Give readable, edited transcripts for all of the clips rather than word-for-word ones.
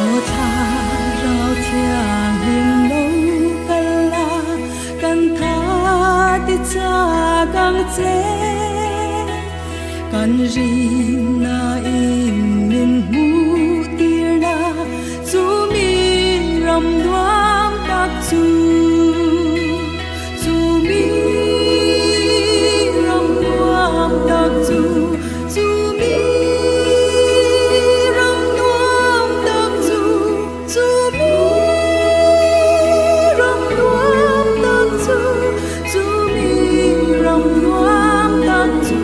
Aw Thlarau Thianghlim lo kal la, kan tha ti chak ang che. Kan rinna in min hmuh tir la, chu mi ram nuam tak chu, chu mi ram nuam tak chu, chu mi ram nuam tak chu, chu mi ram nuam tak chu, chu mi ram nuam tak chu.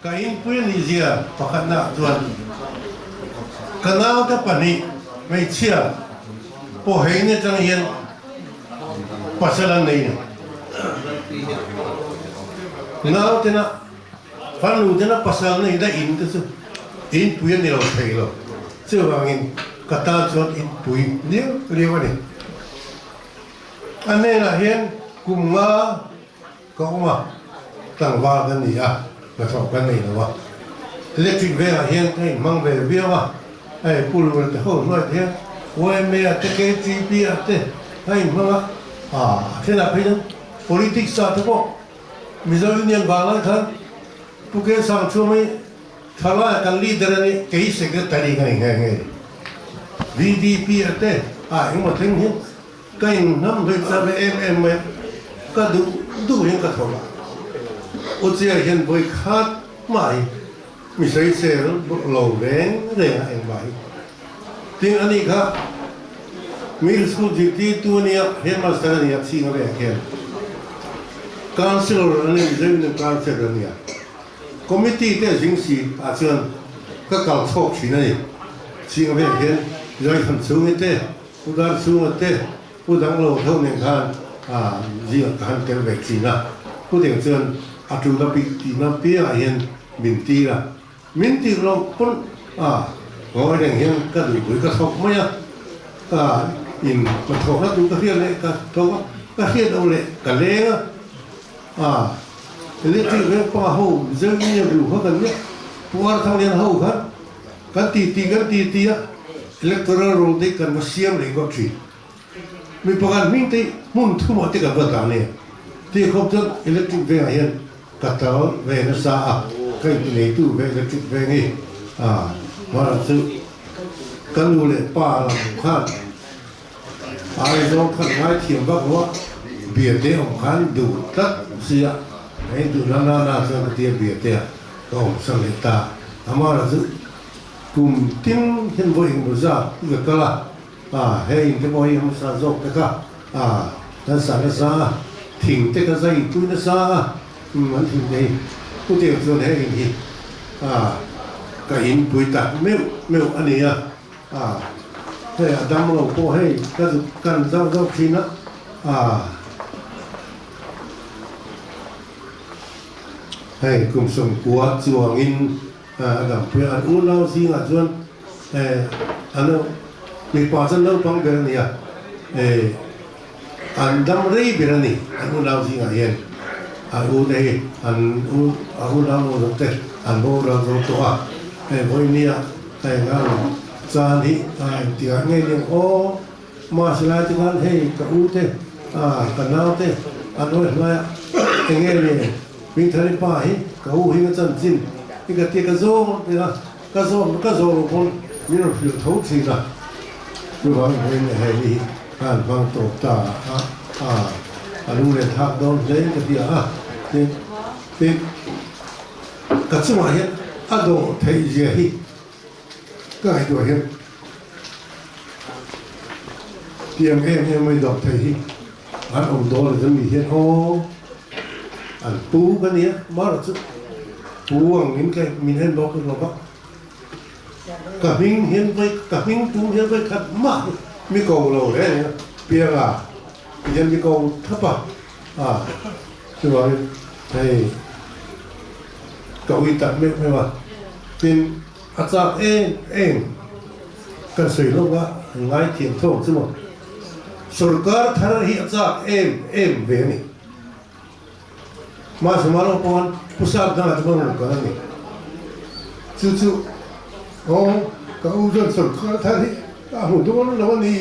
Ka inpui a nih zia pakhatna chuan ka naute pahnih hmeichhia pawh hei ni atang hian pasal an nei a. Nautena fanu tena pasal nei daih in te chu inpui a ni lo thei lo. Chuvangin ka tan chuan inpui liau liau a ni. A hnenah hian kum nga Ka awm a, tlangval ka ni a, hnathawk ka nei lo a. Electric vengah hian ka inhmang ve viau a, hei Pu Lura te ho hnuai te hian YMA ah te KTP ah te ka inhmang a, a thenah phei chuan politics ah te pawh Mizo Union vang lai khan Pu Kelsang Chhumai thalai kan leader a nih kei secretary ka ni nghe nghe. VDP ah te a engmaw thleng hian Ka inhnam hlui char ve em em mai a, ka duh duh hian ka thawk a. U Chia hian vawi khat mai mi sawisel lo reng reng a engmah hi. Tin a nih kha Middle School zirtirtu a nia, Headmaster a nia chhing a vek hian Councillor a nia, Mizo Union Councillor a nia. Committee te a zing si ah chuan ka kal chhawk thin a ni. Chhing a vek hian Zaithan chhungi te Pu Darchhunga te, Pu Danglo tho nen khan zingah ka han tel ve thin a, Pu Deng chuan a tul a bik tihna piangah hian min tir a, min tir lo pawn a ngawi reng hian ka duhpui ka thawk mai a, ka in ka thawk na tur ka hriat leh ka thawk a, ka hriat loh leh ka leng a, electric veng pa ho Mizo Union ru kha kan nia, Pu Arthanglian ho khan Kan titi kan titi a, electoral roll te kan va siam leh ngawt thin. Mi pakhat hming te hmun thumah te kan va dah nia. Ti khawp chuan electric vengah hian ka tal ve nasa a, ka inti neitu ve electric veng hi a hmanah chu ka nu leh pa lam khan Aizawl khan ngaithiam vak lo a, biate awm khan duh tlat sia, hei duh na na na chuan ka tia biate a. Ka awm sak leh ta. Amara chu kum tin hian vawi engemaw zat i ka kal a, a hei in te pawh hei hmasa zawk te kha a kan sa nasa a, thing te ka zai pui nasa a, umm an thing te hi chutiang chuan hei in hi a ka in pui tak meuh meuh a ni a, a hei a dam lo pawh hei ka zuk kan zauh zauh thin a, a. Hei kum 90 chuangin a dampui a, an unau zingah chuan an mipa chuan naupang ber a ni a, an dam rei ber a ni an unau zingah hian an u te hi an u a unau lo zawk te an boral zo tawh a, hei vawinia hei ngang chan hi a engtikah ngei nia aw. Mahse lai te khan hei ka u te ka nau te an awi hlai a, enge le Hmingthari pa hi ka u hi ka chanchin i ka tia ka zawng tir a, ka zawng ka zawng lo pawn min rawn hrilh tho thin a, chuvang hian hei ni hi ka han hmang tawp ta a, a a lung leh thlak dawn hle ka ti a, tin tin ka chungah hian a dawh theih zia hi Ka ngaihtuah hian tiang em em mai dawk thei hi an awm dawn lo chuan mi hian aw an pu ka nia mara chu pu ang min ka min en bawk lo va ka hming hian vai ka hming tum hian vai khat mah hi mi ko lo reng a pianga ti hian mi ko thap a a chuvangin hei ka ui tak meuh meuh a tin A chak eng eng kan sawi hlawk a, an ngaithiam tho ang chu maw. Sorkar thar hi a chak em em ve a ni. Mahse mah pawn Pu Sap dangah te pawh rawn kal a ni. Chu chu aw ka u chuan sorkar thar hi a hmu dawn lo a ni.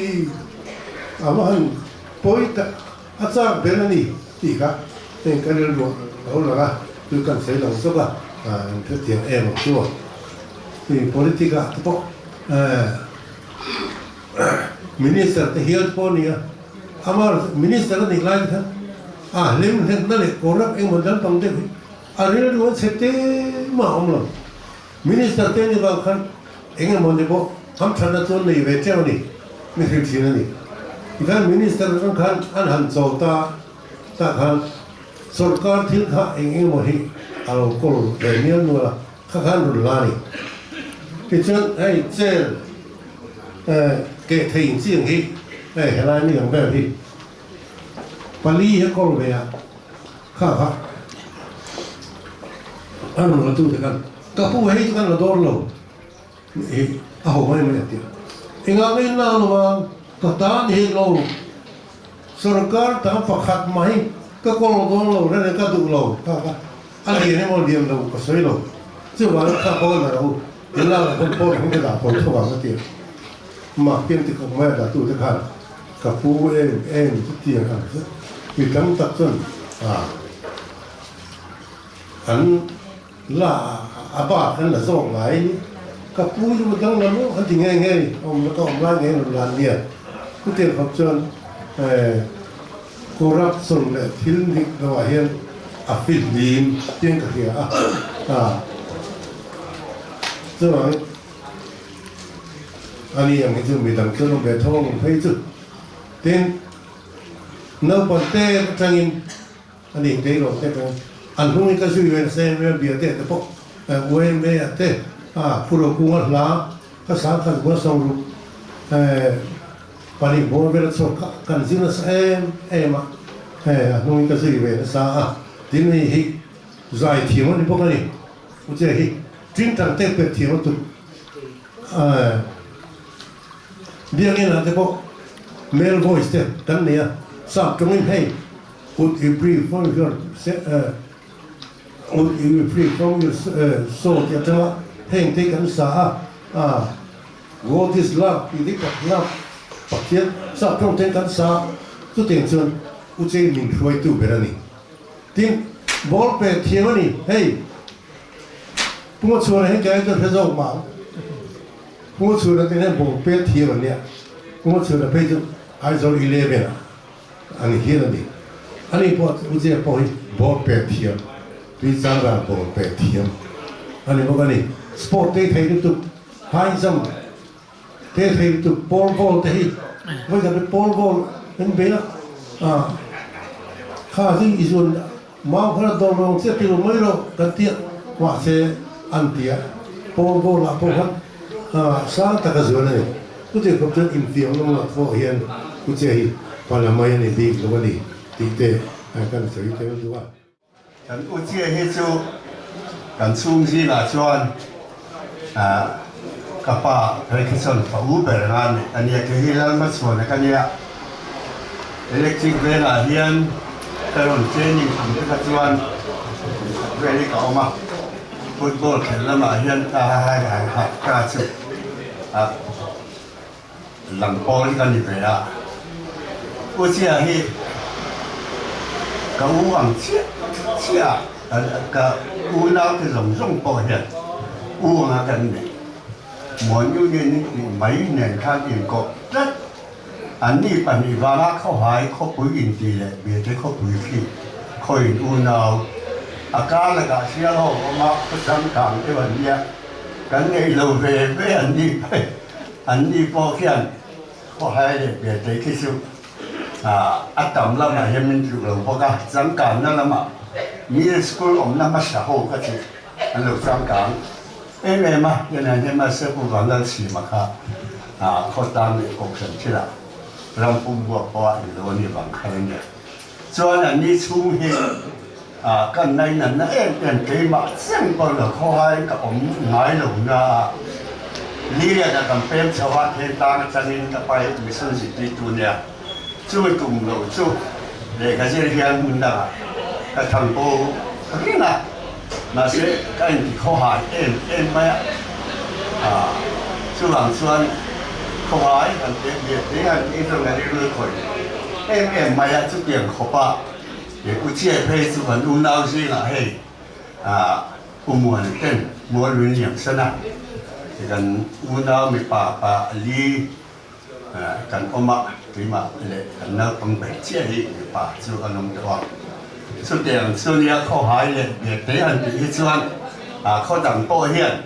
A va han pawi tak a chak ber a ni tih kha heng ka rilruah a lo lang a, chu kan sawi lo zawk a, an hrethiam em ang chu aw. Hei politic ah te pawh Minister te hial te pawh a ni a, ama Minister a nih lai te khan a hlim hletna leh corrupt engemaw dangdang deuh hi a rilru a chhe te mah a awm lo. Minister te ni vang khan engemaw ni pawh hamthatna chu an nei ve teuh a ni, mi hrilh thin a ni. Tikhan Minister atang khan an han cho ta tah khan sorkar thil kha eng engemaw hi a lo kawl ve mial nual a, kha khan rawn la a ni. Tichuan hei chair keh thei ang chi ang hi hei helai mi ang vel hi pali hi a kawl ve a, kha kha a rawn la tu te khan ka pu hei chu kan la dawr lo. I a ho mai mai a ti a. Engah nge in lak lo a, ka tan hi lo sorkar tang pakhat mai ka kawl dawn lo reng reng ka duh lo kha kha a lian emaw lian lo ka sawi lo chuvangin kha kawl la rawh u in lak lah pawn pawn hming ka dah pawn tho vang ka ti a. Mah pian ti khawp mai a dah tu te khan ka pu em em chu tiang ang chu mi tam tak chuan a an La a bak an la zawk ngai ka pu chu ka dang la maw an ti nghe nghe awm la ka awm lai ngei rawn lan nia chutiang khawp chuan corruption leh thil dik lo ah hian a fihlim chiang ka hria a chuvangin ani ang hi chu midang chuan awm ve tho ang phei chu tin naupang te atangin A ni tei lo te pawh an hnungin ka zui ve nasa em em a, bia te te pawh UMA ah te a Phuro kunga hla ka sang khat buan sawmruk pahnih bawr vel a chhuak kha kan zir nasa em em a, a hnungin ka zui ve nasa a, tin hei hi zai thiam a ni bawk a ni, u che hi tingtang te pet thiam a tuk biakinn ah te pawh male voice te kan nei a, sap tawngin hei. Would you free from your Would you free from your soul tih atanga heng te kan sa a, a God is love tih dik tak love Pathian sap tawng ten kan sa a, chutiang chuan U Chei min hruaitu ber a ni. Tin, ball pe thiam a ni, hei Punga chhuana hi kei chuan hre zawk mah ang. Punga chhuana te hian ball pe thiam an nia, Punga chhuana phei chu Aizawl 11 ah Ani hian a ni. Ani pawh U Zia pawh hi ball pek thiam, tui chang ral ball pek thiam a ni bawk a ni. Sport te thei lutuk, high jump te thei lutuk, pole vault te hi vawi khat hi pole vault an bei a, ah kha hi i zuan mau khan a dawr rawng chiah ti lo mai rawh kan tia mahse an tia pole vault ah pawh khan ah sang tak a zuan a ni. Chutiang khawp chuan infiam lam lah pawh hian U Che hi pala mai a ni bik lo a ni tih te kan sawi tel duh a. Kan U Che hi chu kan chhung zingah chuan ka pa phei khi chuan fa u ber nga a nih a nia, kei hi Lalhmachhuana ka nia. Electric vengah hian ka rawn training ang te kha chuan kum khat vel hi ka awm a, football khelh lamah hian ka ka chu. A lang pawl hi ka ni ve a, U Chia hi ka u ang chiah chiah a, ka unau te zawng zawng pawh hian u anga kan nei. Muan Union in tih mai nen khan inkawp tlat. Anni pahnih vanga khawhai khawpui inti leh Biate khawpui khi khawiin unau a kar lakah sial ho awm a, khaw changkang deuh an nia. Kan neih lo ve ve an ni phei. An ni pawh khian khawhai leh Biate khi chu a tam lamah hian min tluk lo bawk a, changkanna lamah middle school awmna hmasa ho kha chu an lo changkang em em a, tunah hian mahse Pu Vanlalchhima kha khawtlang leh kohhran thilah ram pum huap pawh a inlo a nih vang khan a nia. Chuan an ni chhung hi ka nainanna em em keimah chiang pawh lo khawhaiin ka awm ngai lo na a, Lilian-a kan pem chho a, Thentlang atangin ka pai mission zirtirtu nia, chumi tum lo chu lehkha zir hian hmun dangah ka thang bo reng a, mahse ka inti khawhai em em mai a, chuvang chuan khawhai han teh ve te han tih chuan ka rilru khawih em em mai a, chutiang khawpa U Chiai phei chu kan unau zingah hei U Muan ten mual min liam san a, kan unau mipa pa li Kan awm a, keimah leh kan naupang ber chiah hi mipa chu an awm tawh a. Chutiang chu nia khawhai leh biate han tih hi chuan khaw dang pawh hian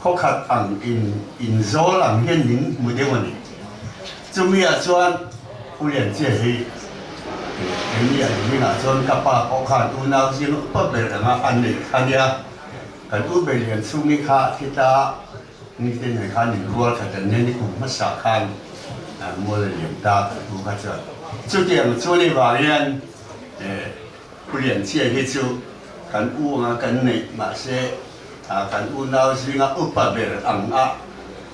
khaw khat ang in inzawl ang hian min hmu deuh a ni. Chumi ah chuan U Lianchia hi Keini an zingah chuan ka pa pawh khan unau zing upa ber anga an neih kha nia. Kan u ber lian chhungi kha khita nite nen khan inrual khat an nia ni kum hmasa khan mual a liam ta kan u kha chuan. Chutiang chuan i vang hian Pu Lianchia hi chu kan u anga kan neih mahse kan unau zinga upa ber ang a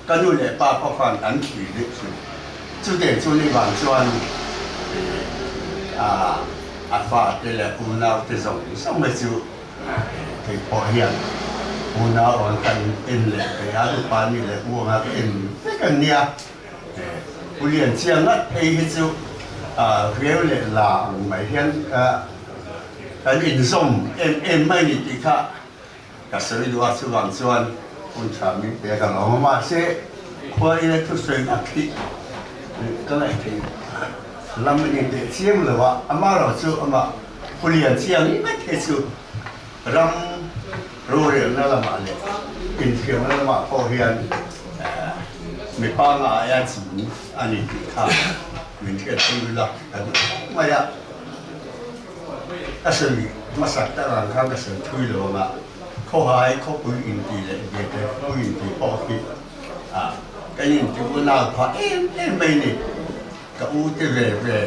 ka nu leh pa pawh khan an thlir deuh thin. Chutiang chu ni vang chuan a fate leh unaute zawng zawng hi chu kei pawh hian unau ang kan en leh kei a upa ni leh u anga ka en vek an nia. Pu Lianchia ngat phei hi chu reu leh la ang mai hian kan inzawm em em mai ni tih kha ka sawi duh a, chuvang chuan hun tha min pe ka lawm a, mahse khua ila thusawi ngat hi ka ngaihtheih lam a ni teh chiang lo a, amaherawh chu amah Pu Lianchia ngat hi chu ram rorelna lamah leh inthiamna lamah pawh hian mi pangaia chung a ni tih kha min hriatpui ula ka duh khawp mai a. Ka sawi hmasak tak ang khan ka sawi thui lo ang a, khawhai khawpui inti leh Biate khawpui inti pawh hi kan inti unau phah em em mai a ni. Ka u te ve ve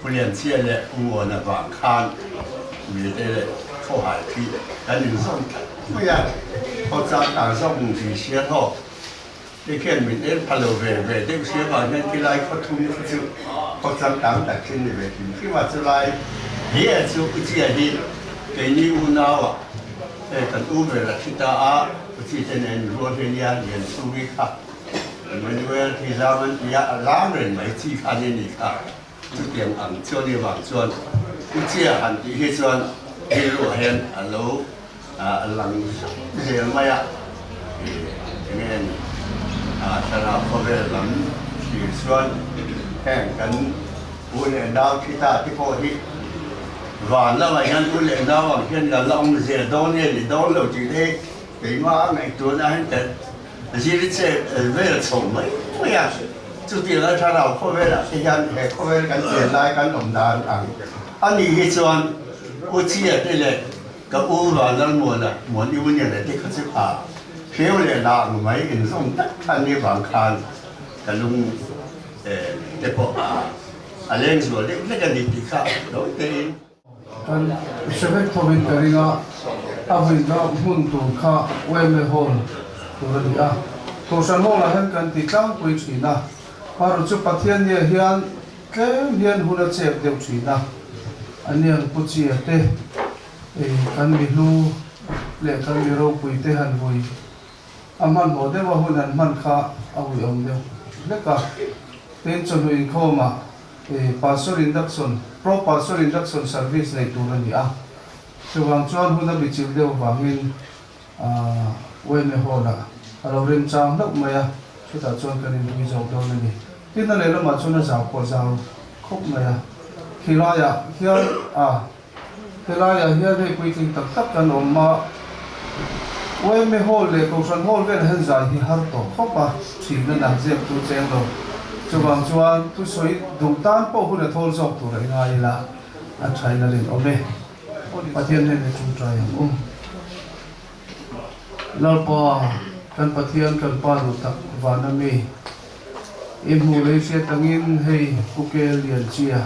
Pu Lianchia leh Pu Ngawna vang khan mite leh khawhai khi kan inzawm tlat mai a, khaw chang tang zawk mung si sia thaw te khian min en pha lo ve ve deuh sia vang hian khilai khaw thum khi chu khaw chang tang tak khi ni ve hrim hrim a, chulai he chu U Chia hi keini unau ah hei kan u ber a thi ta a, U Chi te nen rual hi nia Lianchhungi kha. Emmanuel hi zam an ti a, a lam reng mai chi kha ni ni kha. Chutiang ang chuan i vang chuan u chia han tih hi chuan rilruah hian a lo lang zel mai a. Enge ni thlarau khawvel lam thlir chuan heng kan u leh nau thi ta te pawh hi van lamah hian u leh nau ang hian kan la awm zel dawn nge ni dawn lo tih te hi keimah a ngaihtuahna hian ka Ziriche vel chho mai mai a, chutiang a thlarau khawvelah te hian he khawvel kan chen lai kan awm dan ang a nih hi chuan U Chia te leh ka U Vanlalmuana Muan Union te kha chu a hreu leh lah ang mai inzawm tak khan ni vang khan ka lung te pawh a leng zual deuh hlek a ni tih kha lo tein. Kan hre vek thovin ka ring a, a vuina hmun tur kha Weme Hall tur a ni a. Kohhran Hall ah hian kan ti tlangpui thin a, Paru chu Pathiannia hian tlem hian hun a chep deuh thin a, a niang Pu Chia te, kan mi hlu leh kan mi ropui te han vui a hmanhmawh deuh a hun han hman kha a uiawm deuh hlek a. Tin, chawhnu inkhawmah Pastor Induction, Pro Pastor Induction Service nei tur a ni a. Chuvang chuan hun a bichilh deuh avangin Weme Hall-ah a lo remchang hlauh mai a, chutah chuan kan inui zawk dawn a ni. Tin, a lehlamah chuan a zau pawh zau khawp mai a. Khilaiah hian a Helaiah hian hei puitling tak tak kan awm a, yma Hall leh Kohhran Hall vel hian zai hi har tawh khawp a, thihna nah zep tu cheng lo. Chuvang chuan thusawi duh tan pawh hun a thawl zawk tur a ingai ila, a thain a rinawm e. Pathian hnenah i ṭawngṭai ang u. Lalpa, kan Pathian kan Pa duh tak vana mi, i hmuh lei hriat angin hei Pu Kel Lianchia,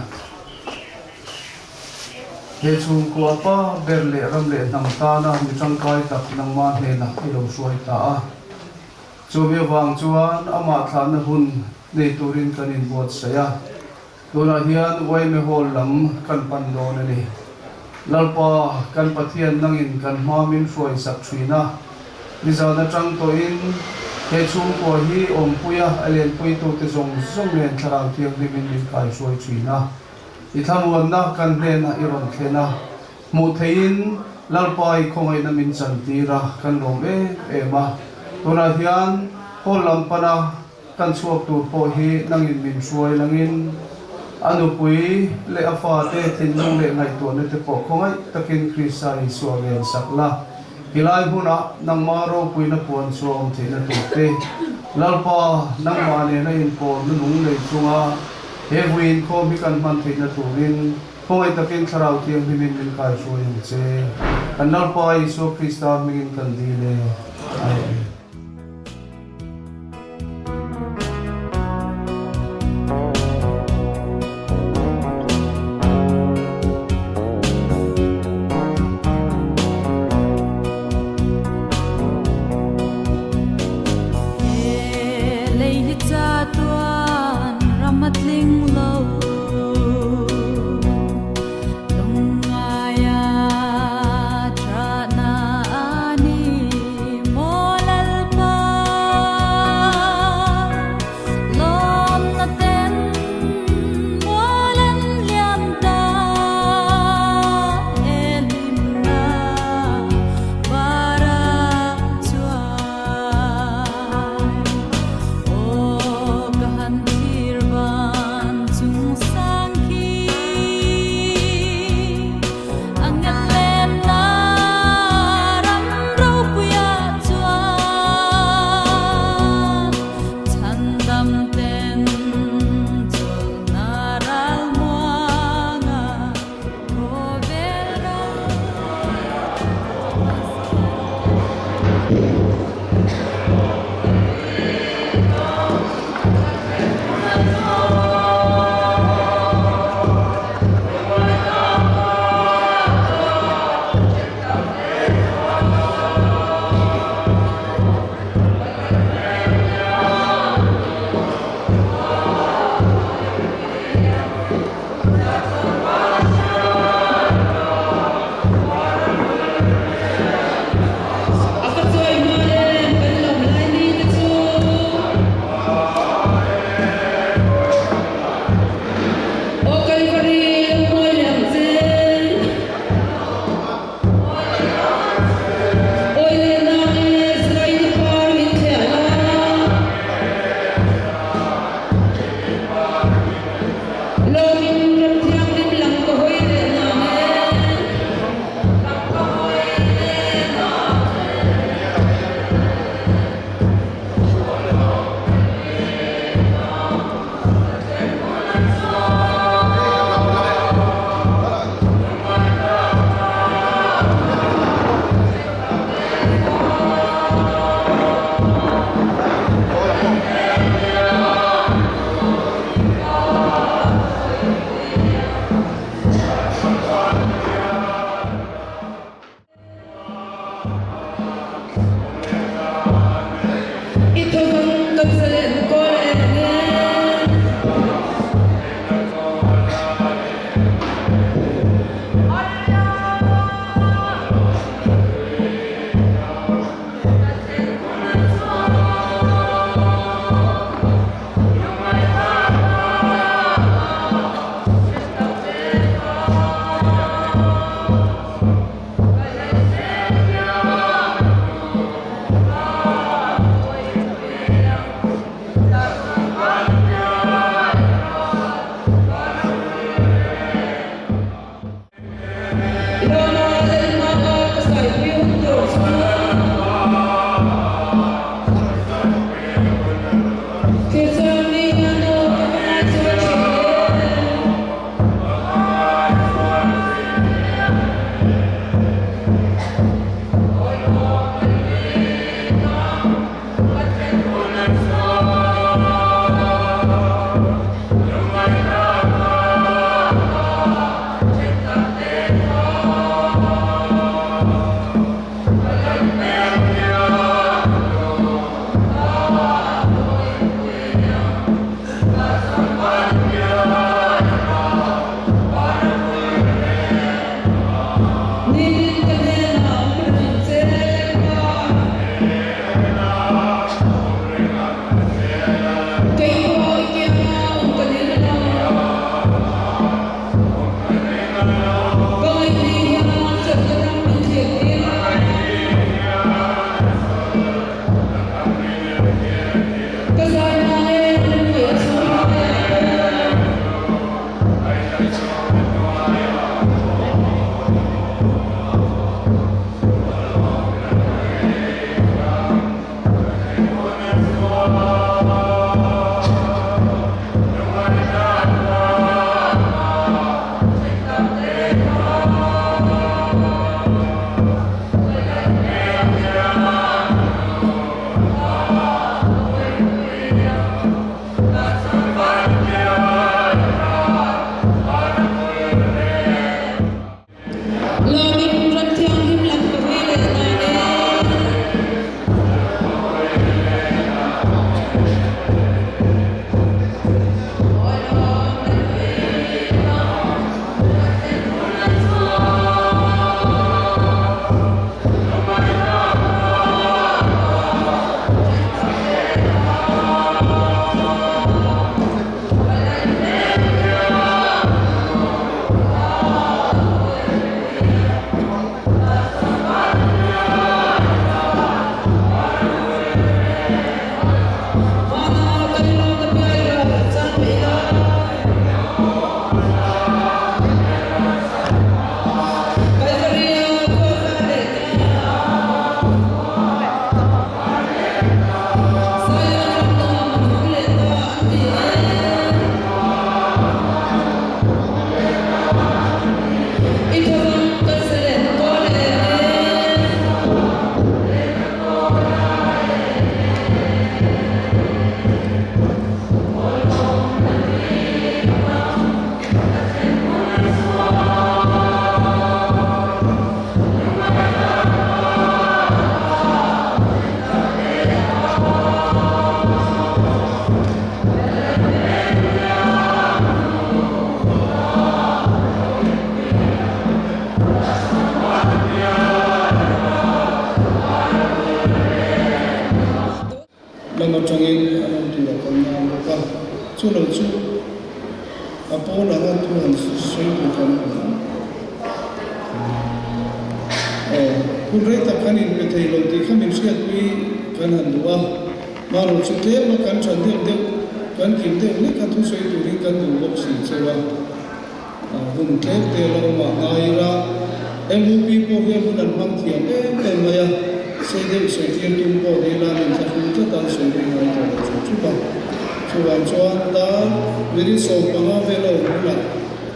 He chhungkua pa ber leh ram leh hnam tana mi tangkai tak nangmah hnenah i lo hruai ta a. Chumi avang chuan amah thlahna hun nei turin kan inbuatsaih a. Tunah hian Uaime Hall lam kan pan dawn a ni. Lalpa, kan Pathian nangin kan hma min hruaisak thin a. Nizan atang tawhin he chhungkua hi awmpuia a lenpuitute zawng zawng nen thlarau thianghlimin min kaihruai thin a. I thlamuanna kan hnenah i rawn thlen a, hmuh theihin Lalpa i khawngaihna min chantir a, kan lawm em em a. Tunah hian hall lam pana kan chhuak tur pawh hi nangin min hruai langin a nupui leh a fate thinlung leh ngaihtuahna te pawh khawngaih takin Krista Isua ven sak la. Tilai hunah nangmah ropuina puan chu a awm theihna tur te, Lalpa nangmah nena inpawlna nung lei chunga he vui inkhawm hi kan hman theihna turin. Khawngaih takin Thlarau Thianghlimin min kaihruai ang che. Kan Lalpa Isua Krista hmingin kan dil e. Amen. Chu lo chu a pawl anga thu han sawi tur kan awm ang. Aw, hun rei tak kan inpe thei lo tih kha min hriatpui kan han duh a. Marawh chu tlem a kan than deuh deuh, kan kim deuh hlek a thusawi turin kan duh bawk si cheu a. Hun tlem te lo awm ah ngai ila, MUP pawh hian hun an hmang thiam em em mai a, sei deuh sawi tir tum pawh ni ila min thlahrung tlat a an sawi rei ngai tawh lo chu thup a. Chuvang chuan dar minute 15 vel a awm hunah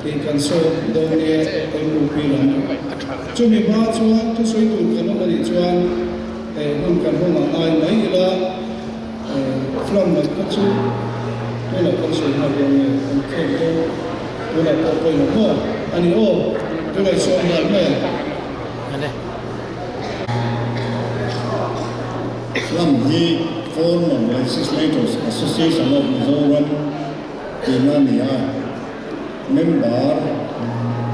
kei kan sawm dawn nge MUP lam. Chumi hma chuan thusawi tur kan awm a nih chuan hun kan hawng ah ngai mai ila, Flam lam kha chu tunah kan sawi nghal dawn nge kan khel dawn tunah pawh pawimawh maw a ni aw tunah i sawm nghal mai ang. Flam hi Former Legislators Association of Mizoram tihna a ni a, member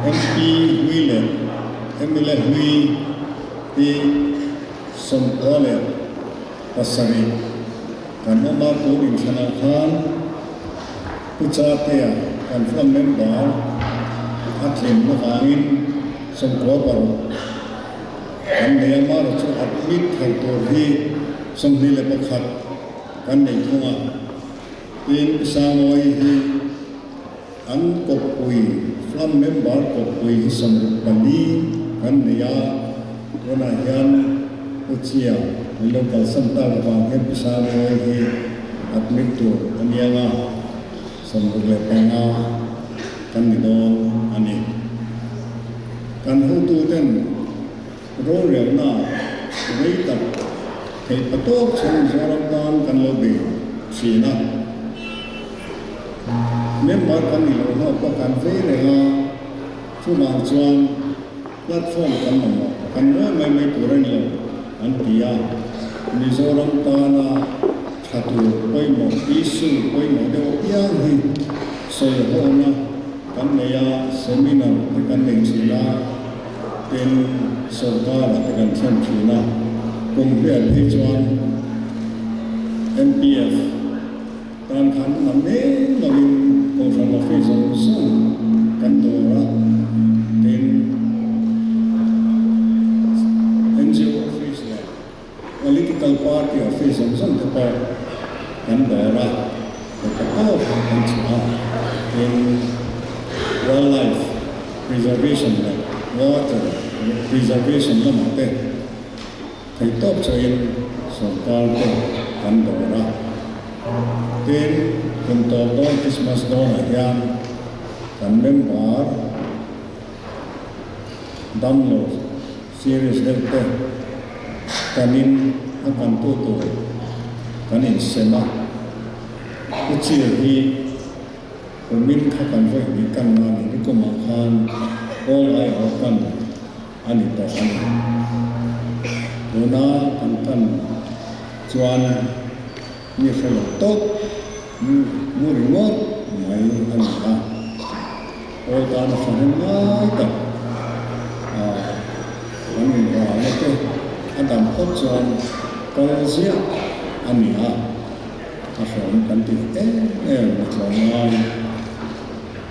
MP hlui leh mla hlui hi 97 kan awm a, tun inthlanah khan Pu Chatea kan fund member a tlin avangin 96 kan nei a, mahra chu admit thar tur hi 21 kan nei thung a, tin Pu Sangawi hi an kawppui fund member kawppui hi 64 kan nei a, tunah hian Pu Chia min lo kalsan tak avang hian Pu Sangawi hi admit tur a niang a, 65 kan ni dawn a ni. Kan hotuten rorelna rei tak theih patawk chhung Mizoram tan kan lo bei thin a. Member kan ni lo hlawk pawh kan vei reng a, chuvang chuan platform kan mamawh kan ngawi mai mai tur a ni lo an ti a. Mizoram tana tha tur pawimawh, issue pawimawh deuh apiang hi sawi hawna kan nei a, seminar te kan nei thin a, tin sorkar-ah te kan thlen thin a, kum hliah phei chuan MPF tan khan na meng lovin Kohhran Office zawng zawng kan dawr a, tin NGO Office leh Political Party Office zawng zawng te pawh kan dawr a, heta tawp kan chhuah a, tin Wildlife Preservation leh Water Preservation lamah te theihtawp chauhin sorkar te kan dawr a. Tin, kum tawp dawn Christmas dawnah hian kan member damlo serious deuh te kanin a kantu tur kan insem a, Pu Chir hi kumin kha kan vawi hnih kan na ni nikumah khan All ai awh kan a ni tawh a ni. Tuna kan tan chuan mi hre lo tawp mu ringawt mai a ni a, awl tan a fahnem ngai tak a kan inralna te a dam phawt chuan kal ziah a ni a, a hrawm kan tih em em a tlawm ngai.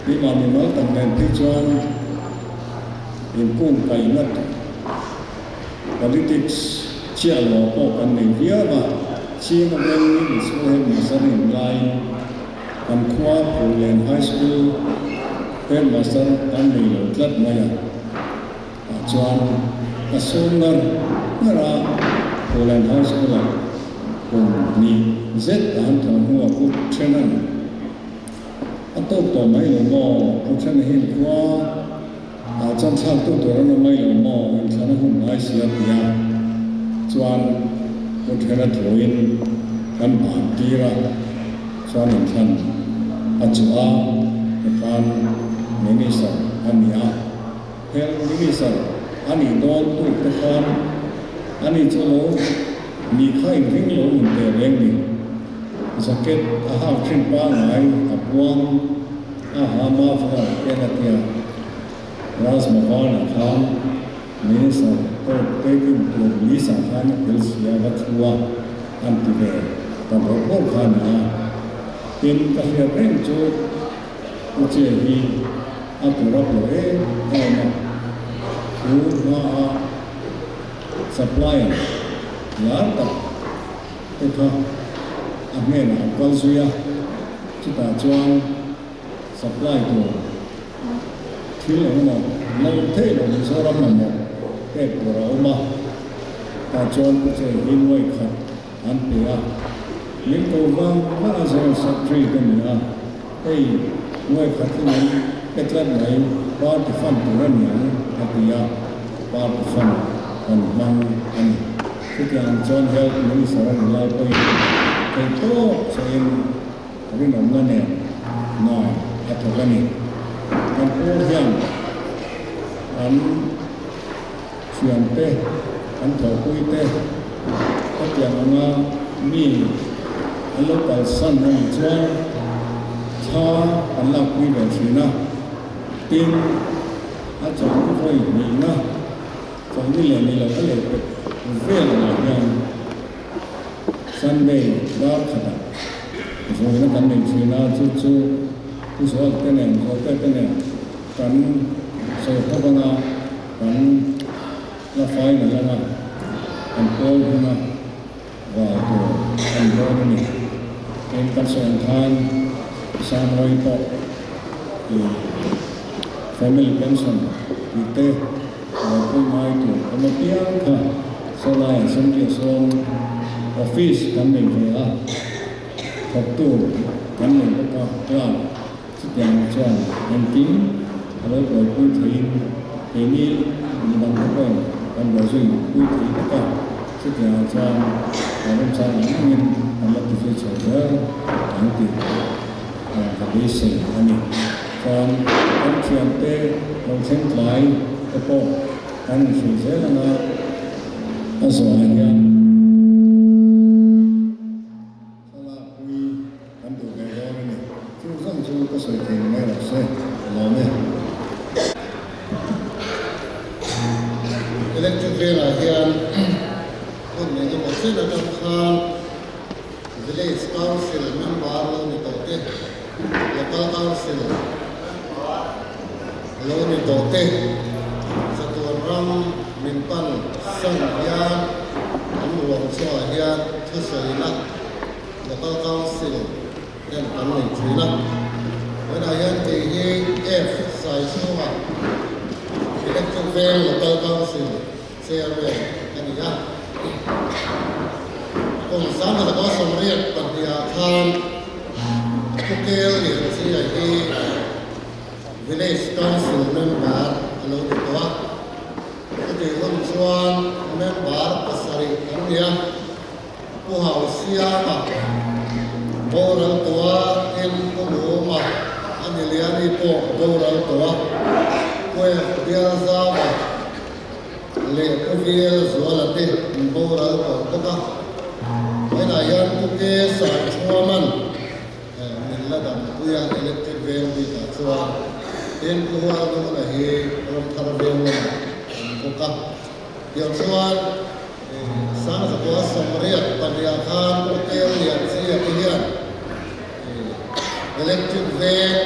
Keimah mimal tak nen phei chuan inkung kaihna politics chiah lo pawh kan nei viau a, China veng middle school headmaster in laiin kan khua Phullen High School headmaster an nei lo tlat mai a, tah chuan ka sawm ngar ngar a, Phullen High School ah kum hnih zet a han thawh hnuah Pu Thenan A tawk tawh mai lo maw? Pu Thena hian khua ah chuan thlak tu tur an awm mai lo maw? Inthlana hun ngai si a ti a, chuan Pu Thena thuin kan ban tir a, chuan inthlan a chuh a, tikhan Minister a ni a, Health Minister a nih dawn tuk te khan ani chu lo Ni kha inring lo nun teh reng ni. Jacket a hak thin pangngai a puang a ha muffler en a tia. Rajbhavan-ah khan Minister pawh taking tur list-ah khan a tel si a va thu a, an ti ve ta bawrh bawrh kha a ni a. Tin, ka hriat reng chu u che hi a corrupt lo em em a, thu hmaah supplier lar tak te kha a hnenah an kal zui a, chutah chuan supply tur thil engemaw lo theih loh Mizoram mamawh pek tur a awm a, tah chuan u che hi nuai khat an pe a, min ko vang vang a General Secretary ka ni a, hei nuai khat hi min pe tlat mai, party fund tur a ni ang a ti a, party fund kan hmang a ni. Chutiang chuan Health Minister a ni lai pawhin theihtawp chauhin rinawmna nen hna a thawk a ni. Kan pawl hian an thiante, an thawhpuite hetiang anga mi an lo kalsan a nih chuan thla kan lakpui ve thin a, tin a chawlhni vawi hnihna chawlhni leh ni lo a leh pek vel angah hian Sunday dar khatah vawiina kan nei thin a, chu chu Pu Zualte nen, Zualte te nen kan sawi ho anga kan la final anga kan pawl huna val tur a ni dawn a ni. Tin, kan sawi ang khan Sangmawi pawh i family pension tih te lo pui ngai tur awm apiang kha sawlai assembly ah sawn office kan nei ve a, thawktu kan nei bawk a, clerk Chutiang chuan engkim a lo buaipui theiin keini midang te pawhin kan buaizui pui thei vek a, chutiangah chuan a remchang ang angin kan la ti zui chho zel ang tih ka beisei a ni. Chuan kan thiante lo thleng tlai te pawh kan inhrilh zel anga a zawhah hian. Thlalakpui kan duh ve dawn a ni. Chu zawng chu ka sawi thei mai rawh se, ka lawm e. Electric velah hian hun eng emaw chen atang khan Village Council member lo ni tawh te, Local Council lo ni tawh te, chatuan ram min pan san hian an ruang chungah hian thusawina Local Council ten kan nei thin a. Vawiinah hian kei hi F Saichhunga Electric Veng Local Council Chairman ka ni a. Kum 1982 ah khan Pukel Lianchia hi Village Council member a lo ni tawh a. Chutih hun chuan member pasarih an ni a. Pu Hausiama boral tawh a, tin Pu Luma a ni Liani pawh boral tawh a, Pu Bialzama leh Pu Vil Zuala te an boral tawh bawk a. Vawiinah hian Pu Ke Saichhuaman min la dampui a, Electric Veng bikah chuan tin Pu Hualnuna hi Ramthar Veng lamah an bawk a. Tiang chuan Sangzakua Sawmriat pahniha khan Hotel Lianchia te hian Electric Veng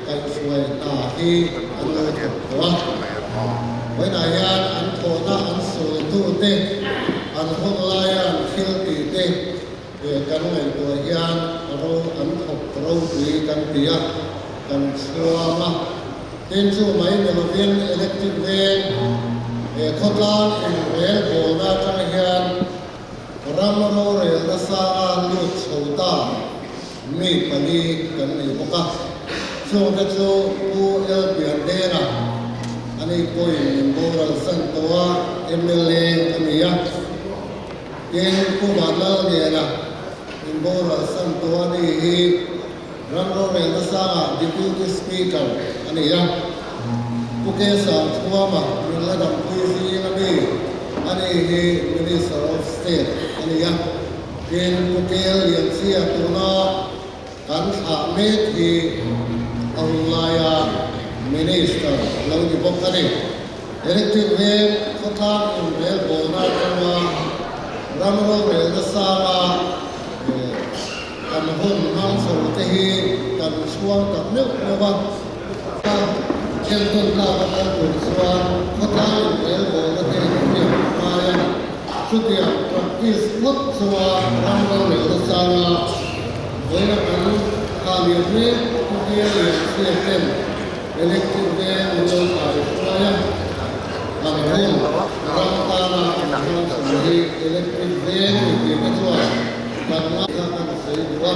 kaihhruai hna hi an lo thawk tawh a. Vawiinah hian an thawhna an sultute, an hun laia an thil tihte kan ngaihtuah hian ro an thawk ropui kan ti a, kan chhuang a. Tin chu mai ni lovin Electric Veng he khawtlang inrel bawlna atang hian ram rorelna sanga lut chho ta mi pali kan nei bawk a. Chungte chu Pu L Piandena a ni pawhin min boral san tawh a, mla a ni a. Tin Pu Vanlalnena min boral san tawh a ni hi Ram rorelna sangah Deputy Speaker a ni a, Pu Kesang Thuama min la dampui zing a mi a ni hi Minister of State a ni a, tin Pu Kel Lianchia tuna kan thlah mek hi a hun laia Minister lo ni bawk a ni. Electric Veng khawtlang inrel bawlna atanga ram rorelna sanga Kan hun te hi kan chhuang tak meuh meuh a. A entawn tlak a kal tur chuan khawtlai inrelbawlna te in hriat a ngai a. Chutiang practice ngawt chunga ram rorelna changa vawiina kan thah lian mek Pu Bial Lianchhia ten Electric veng an lo kai hruai a, an hun ram tana an hmang chhun hi Electric veng mipuite chuan kan ngaithla kan sawi duh a.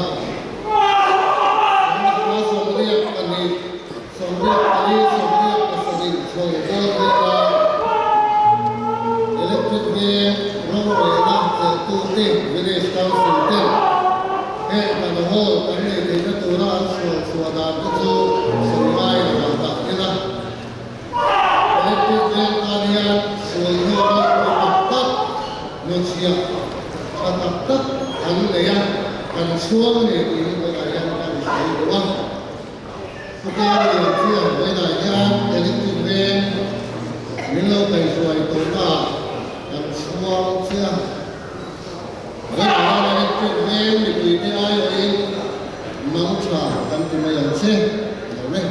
Kan 22, 24, 27 chho bawr vela Electric veng rorelna chelhtute Village Council ten heng kan hall kan nei theihna tura an sual chhuah dan te chu sawi ngai lo ang dah ila. Electric veng tan hian sual hnu ropui tak tak, nuchhiah tha tak tak an nei a, kan chhuang a ni tih hi vawiinah hian kan sawi duh a. Khawvel lian chian vawiinah hian electric veng min lo kaihhruai tawhnaah kan chhuang che a. Vawiinah hian electric veng mipuite aiawhin mang tha kan ti mai ang che lo le.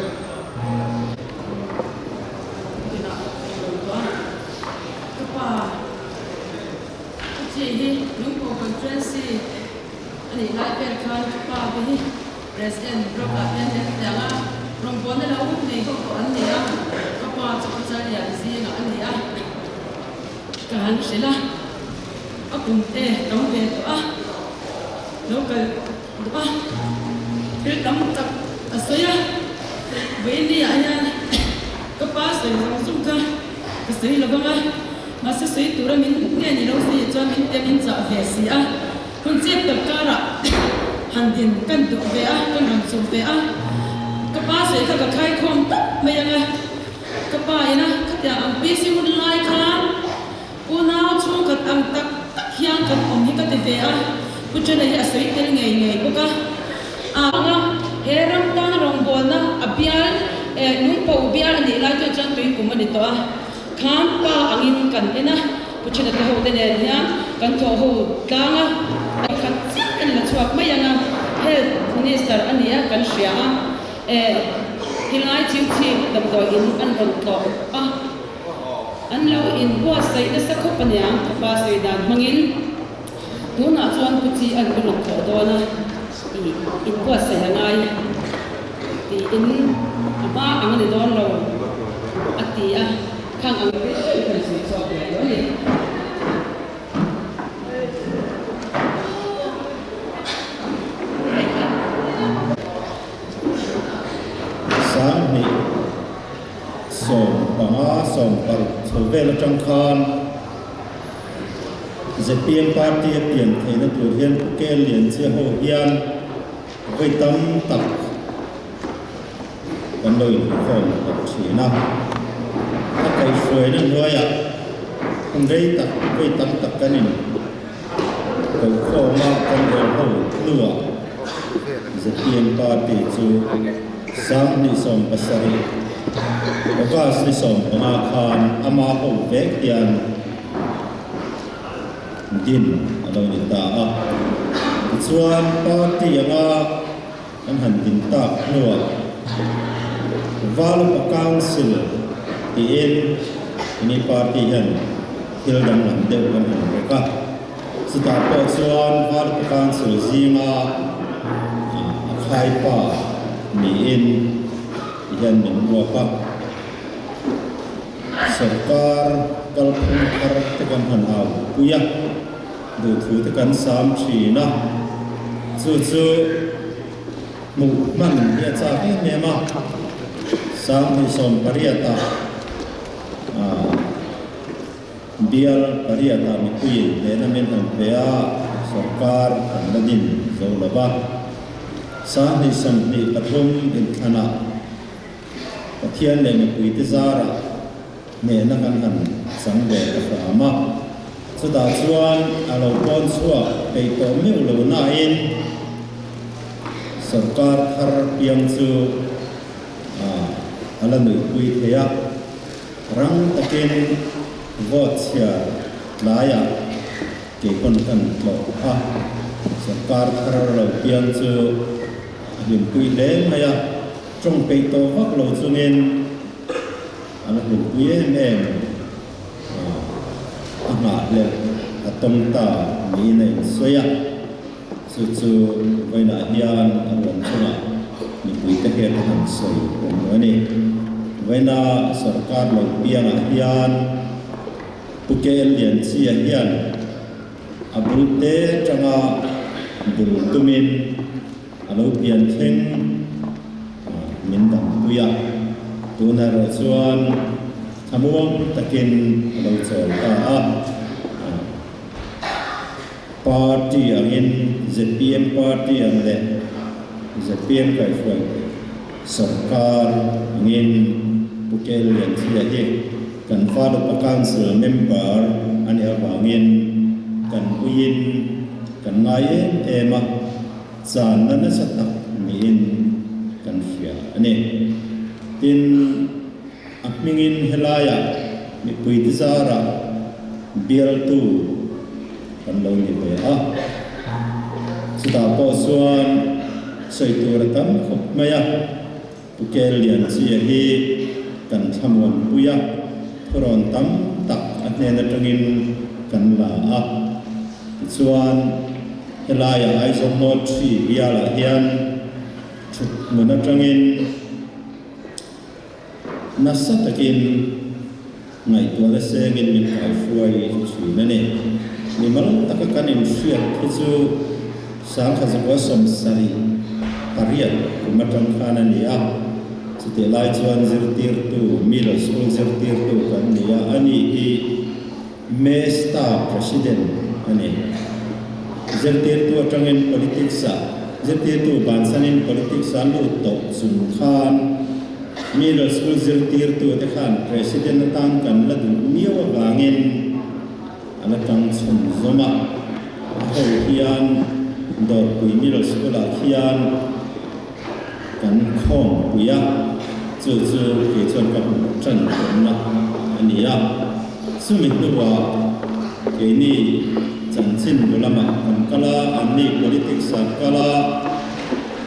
Inah ka lo tawh a, ka pa ka chi hi lungpawh conference a nih lai vel khan ka pa te hi President Brock ah hian an tiang a, rawngbawlna lo nei ho pawh an ni a, ka pa chu ka chal lian zingah a ni a, ka han hrilh a, a kum te tam ve tawh a, lo kal duh a, thil tam tak a sawi a, vawiin ah hian ka pa sawi zawng zawng kha ka sawi lo vang a, mahse sawi tura min nge ni lo si chuan min te min chah ve si a. Hun chep tak karah han din kan duh ve a, kan rawn chum ve a, ka pa sawi kha ka khaikhawm tawp mai ang a, ka pa ina khatiang ang PC hun lai khan unau chhungkhat ang tak tak hian kan awm hi ka ti ve a, Pu Chana hi a sawi tel ngei ngei bawk a. Anga he ram tana rawngbawlna a bial eh lungpo bial a nih lai chuan chuan tuikum a ni tawh a, khan pa angin kan en a. Pu Chhena te ho te nen hian kan thawh ho tlang a, pakhat chiah kan la chhuak mai ang a, Health Minister a nia kan hria a, eh tilai chiu chhip damdawi in an rawn tlawh a, an lo inbuatsaih nasa khawp a niang ka pa sawi dan hmangin tunah chuan Pu Chi an rawn tlawh dawn a, ih inbuatsaih a ngai tiin a hma ang a ni dawn lo a ti a. Khang ang te kan sawi chhuak ve tawh a ni. Sanghnih 15 16 chho vel atang khan zpm party a pian theihna tur hian Pu Kel Lianchia ho hian vawi tam tak Kan lo inkhawm tawh thin a, a kaihhruaina hnuaiah hun rei tak vawi tam tak kan in kokhawm a, kan rel ho hnuah zpm party chu 2017 August ni 15 khan ama ho vek hian din a lo ni ta a. Tichuan party anga An han din tak hnuah Valupa Council tiin ini party hian thil danglam deuh kan han rek a. Chutah pawh chuan Valupa Council zinga a khaipa niin hian min ruak a. Sorkar kalphung thar te kan han au pui a. Duhthu te kan sam thin a, chu chu hmuh hman hi a chak em em a, 2018 ah bial pariat ah mipuiin hlehna min han pe a, sorkar kan la din zo lo va, 2023 inthlanah Pathian leh mipuite zarah hnehna kan han chang ve ta hram a. Chutah chuan a lo pawn chhuak peih tawh meuh lo nain sorkar thar piang chu a la nuihpui thei a. Rang takin vote chhiar tlaiah keipawn kan tlawh a, sorkar thar lo piang chu. hlimpui hle mai a, tawng peih tawh vak lo chungin a la hlimpui em em a, a nghahhlelh a tawng ta niin a insawi a. Chu chu vawiinah hian a ruang chungah mipuite hian a han sawi awm lo a ni. Vawiina sorkar lo piangah hian Pu KL Lianchia hian a bul te atanga bul tumin a lo pian thleng min dampui a. Tunah erawh chuan thlamuang takin a lo chawl ta a. Party angin zpm Party ang leh zpm kaihhruai sawrkar angin Pu Kel Lianthia hi kan Valupa Council member a nih avangin kan uiin kan ngai em em a, channa nasa tak niin kan hria a ni. Tin, a hmingin helaiah mipui te zarah bialtu kan lo ni ve a. Chutah pawh chuan sawi tur a tam khawp mai a, Pu Kel Lianchia hi kan thlamuanpui a, thurawn tam tak a hnen atangin kan la a. Tichuan, helaiah Aizawl North Tree bialah hian thut hmun atangin, Nasa takin ngaihtuahna sengin min kaihruai thin a ni. Mimal taka kan inhriat hi chu Sangkhazakua 78 kum atang khan a ni a. Chutih lai chuan zirtirtu, middle school zirtirtu kan ni a, ani hi Mesta President a ni. Zirtirtu atangin politics-ah, zirtirtu bansanin politics-a lut tawh chung khan Middle School zirtirtute khan President atan kan la duh miau avangin a la tang chhun zawm a. A ho hian Dawrpui Middle School-ah khian kan khawmpui a, chu chu kei chuan ka hmuh tan tawnna a ni a. Chumi hnuah keini chanchin bu lamah kan kal a, anni politics ah kal a,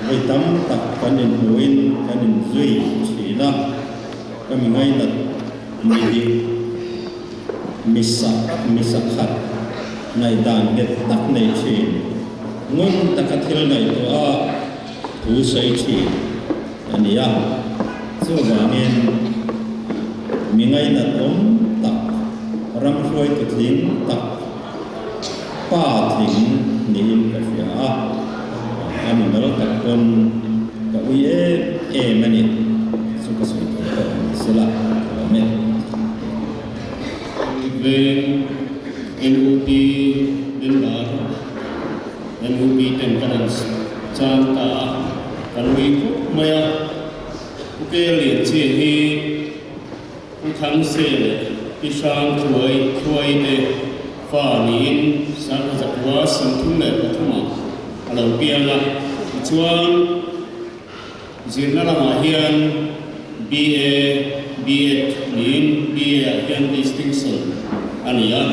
vawi tam tak kan inhmuhin kan inzui thin a, ka mi ngainat mi hi misa misa khat ngaihdan nghet tak nei thin, ngun taka thil ngaihtuah a thu sawi thin a ni a. Chuvangin mi ngainat awm tak, ram hruaitu tling tak, pa tling niin ka hria a, a mi mal tak pawn ka ui em em a ni. Chu ka sawi tur pawh a ni sela, ka lawm e. Veng NUP member NUP ten kan han chang ta a, kan ui khawp mai a. Pu Kel Lianchia hi Pu Thangse leh Pi Hrang Thuai Thuai te fa niin Sangkhazakhua 33 ah a lo piang a, tichuan Zirna lamah hian BA, BEd niin BA ah hian distinction a ni a.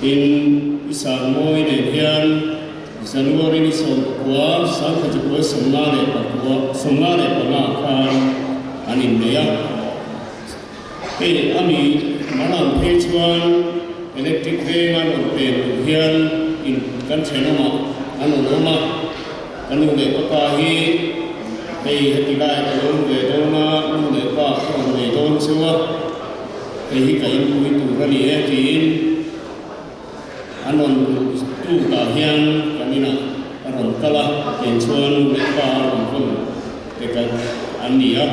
Tin, i Sangmawi nen hian January ni 19, 1955 khan an innei a. Hei ami Malang phei chuan electric veng a rawn pen duh hian in kan thenawmah an rawn awm a, ka nu leh ka pa hi hei heti lai ka lo awm ve dawn a, nu leh pa ka rawn nei dawn cheu a, hei hi ka inpui tur a ni e tiin an rawn duh tukah hian kan inah a rawn kal a, tiang chuan nu leh pa a rawn vawn te kal an ni a.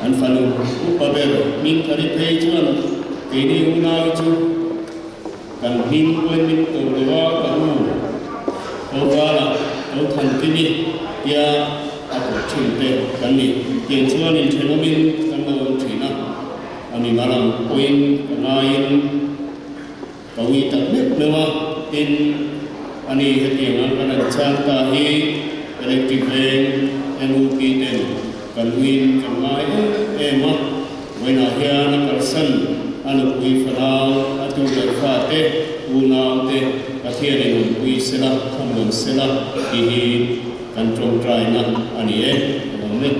An fanu upa ber Hmingthari phei chuan keini unau chu kan hming pawhin min ko lo a, ka u ko vala ko than kimi tia a koh thin te kan ni. Tiang chuan inthenawmin kan lo awm thin a, a mimal ang pawhin ka ngaiin ka ui tak meuh meuh a, tin ani hetiang ang kan han chang ta hi electric veng NUP ten kan uiin kan ngai em em a, vawiinah hian a kalsan a nupui fanau a tu leh fate unau te Pathianin awmpui sela thlamuan sela tih hi. kan tawngtaina a ni e. Ka lawm e.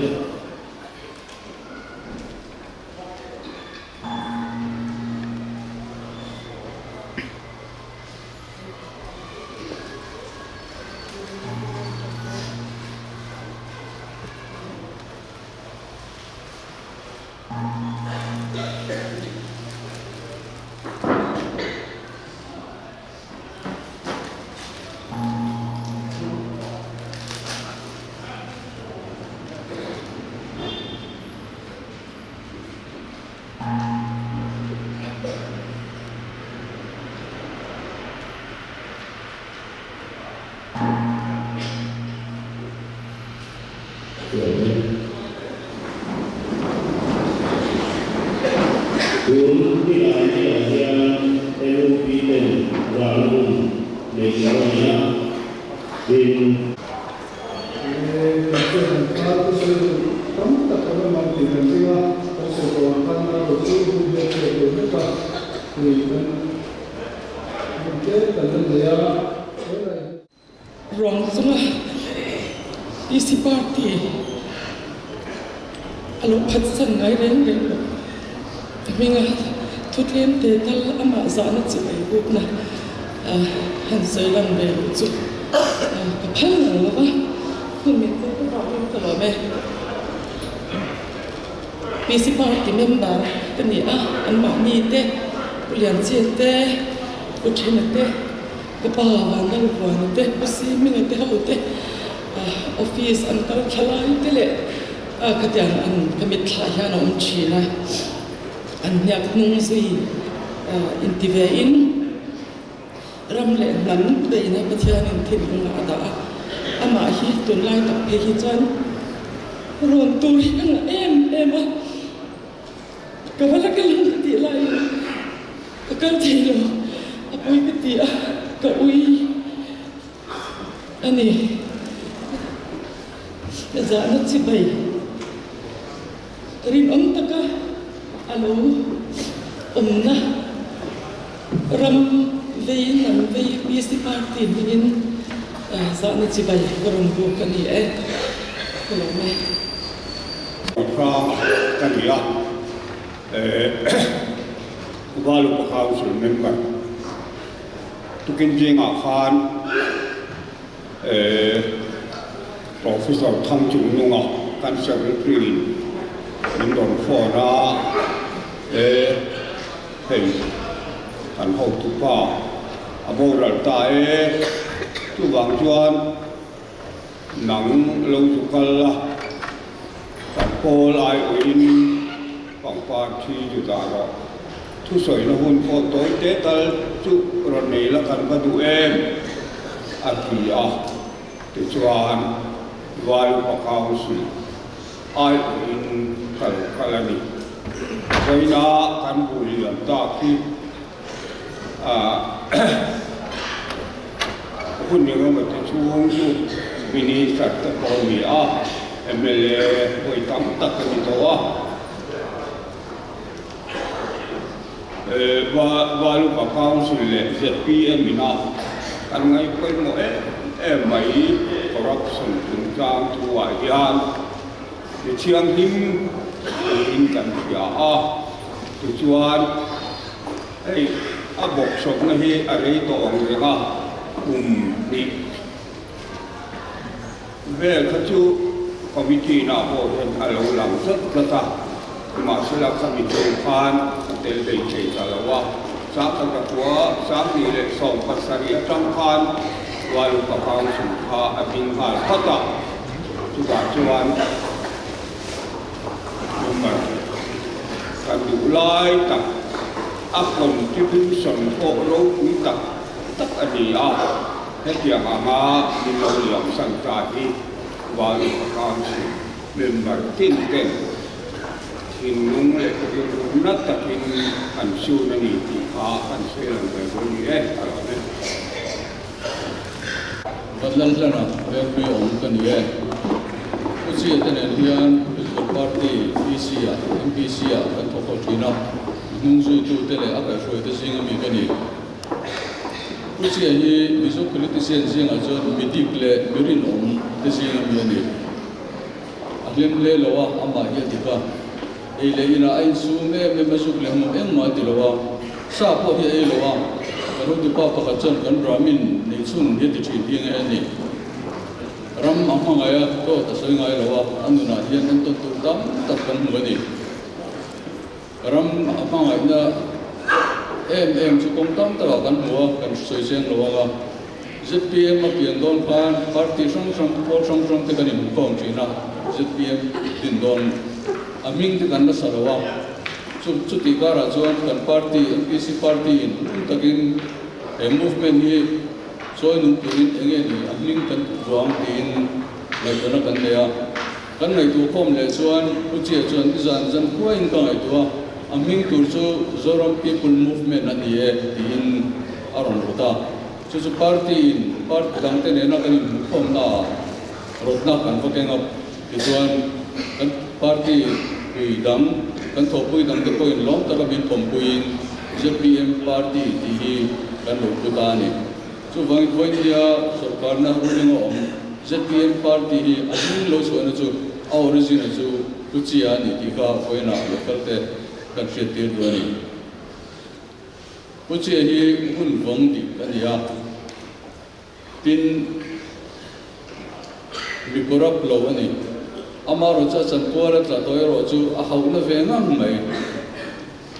Tun nilai niah hian LUP ten ralna hun nei tur a ni a, tin, Kan chuan kan tan te sawi tur tam tak kan awm ang tih kan ring a, kan sawi tawh ang khan erawh chu hun hi a chhuak ve vek a, hei kan hun tlem kan la nei a, tunah hian. Ruang chunga PC party a lo phatsan ngai reng reng lo. A hminga thu tlem te tal amah zahna chi mai bukna han sawi lan ve loh chu ka phal ngang lo va, hun min pawh ka vangin ka lawm e. PC party member ka ni a, anmahni te, Pu Lianchia te, Pu Thena te, Ka pa Vanlalvuana te, Pu Siminga te ho te office an kal thla lai te leh khatiang an ka mitthlah hian a awm thin a, an hniak hnung zui inti ve in ram leh hnam beihna Pathianin thinlungah a dah a, amah hi tunlai tak phei hi chuan rawn tur hi ka ngah em em a. Ka va la kal ang ka tih laiin ka kal thei lo, a pawi ka ti a, ka ui a ni. Ka zahna chibai rinawm taka a lo awmna ram vei hnam vei PC party hmingin zahna chibai ka rawn buk a ni e, ka lawm e. Hrang ka ni a, Valupa Council member tukin zingah khan Professor Thangchungnunga kan Secretary in min rawn phone a, hei kan hotupa a boral ta e, chuvang chuan Nang lo zu kal la, kan pawl aiawhin pangpar thi zu dah rawh. Thusawina hun pawh tawi te tal chu rawn nei la kan va duh em? a ti a. Tichuan, Vai Upa Council aiawhin ka lo kal a ni. Vawiina kan bu liam tak hi Hun engemaw chhung chu Minister te pawh a ni a, mla vawi tam tak a ni tawh a. Valupa Council leh zpm ina kan ngaih pawimawh em em mai corruption chungchang thuah hian mi thianghlim niin kan hria a, tichuan, Hei a bawksawpna hi a rei tawh ang reng a, kum hnih vel kha chu committee nah pawh hian a lo lang tlat tlat a, nimahsela khami chung khan a tel hlei thei ta lo a, Sangkhat 2017 atang khan Valupa Council kha a ding nghal phawt a, chutah chuan Number kan duh lai tak a contribution pawh ropui tak tak a ni a, hetiang anga min lo liam san ta hi Valupa Council member tin ten thinlung leh rilru na takin an sun a ni tih kha kan sawi lang ve dawn ni e, a lo ni. Vanlalhlana Vengpui awm ka ni e. Pu Chia te nen hian Political Party, PC ah, MPC ah kan thawk ho thin a, hnung zuitute leh a kaihhruaite zinga mi ka ni. Pu Chia hi Mizo politician zingah chuan mi dik leh mi rinawm te zinga mi a ni. A hlim hle lo a, amah hi a dik a. Ei leh inah a insum em em a, zuk leh hmuh engmah a ti lo a, sa pawh hi a ei lo a. Kan hotupa pakhat chuan kan Brahmin nei chhun hi a ti thin hi nge a ni. Ram a hmangaih a, dawt a sawi ngai lo a, a nunah hian entawn tur tam tak kan hmu a ni. Ram a hmangaihna em em chu kawng tam takah kan hmu a, kan sawi chiang lo ang a. Zpm a pian dawn khan party hrang hrang, pawl hrang hrang te kan inhmukhawm thin a, zpm din dawn a hming te kan la sa lo a. Chu chutih karah chuan kan party, MPC party in ngun takin he movement hi chawi nung turin eng nge ni a hming kan vuang tiin ngaihtuahna kan nei a. Kan ngaihtuah khawm leh chuan Pu Chia chuan i zan zan khuaiin ka ngaihtuah a, a hming tur chu Zoram People Movement a ni e tiin a rawn rawt a. Chu chu party in party dangte nena kan inhmuhkhawmna ah rawtna kan va keng a, tichuan kan party pui dang, kan thawhpui dangte pawhin lawm taka min pawmpuiin zpm party tih hi kan lo pu ta a ni. Chuvangin Vawinia sawrkarna ruling a awm zpm party hi a hming lo chhuahna chu a origin a chu Pu Chia a ni tih kha vawiinah local te kan hriattir duh a ni. Pu Chia hi hun vawng dik a ni a, tin mi corrupt lo a ni. Amaherawhchu a chanpual a tla tawh erawh chu a hauhna ve ngang mai.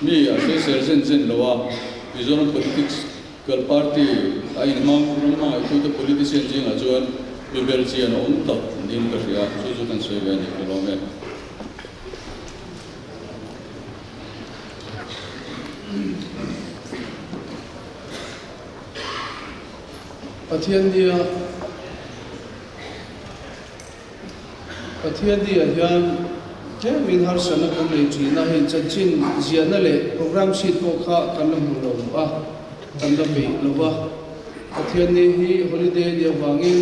Mi a hrisel zen zen lo a, Mizoram politics Kal party a inhmang ram hmangaihtute politician zingah chuan mi belchian a awm tak niin ka hria, chu chu kan sawi ve a ni ka lawm e. Pathian nia Pathian nia hian tlemin harsatna kan nei thin a, hei chanchin ziahna leh program sheet pawh kha kan la hmu lo a, kan la peih lo va. Pathian ni hi holiday nia vangin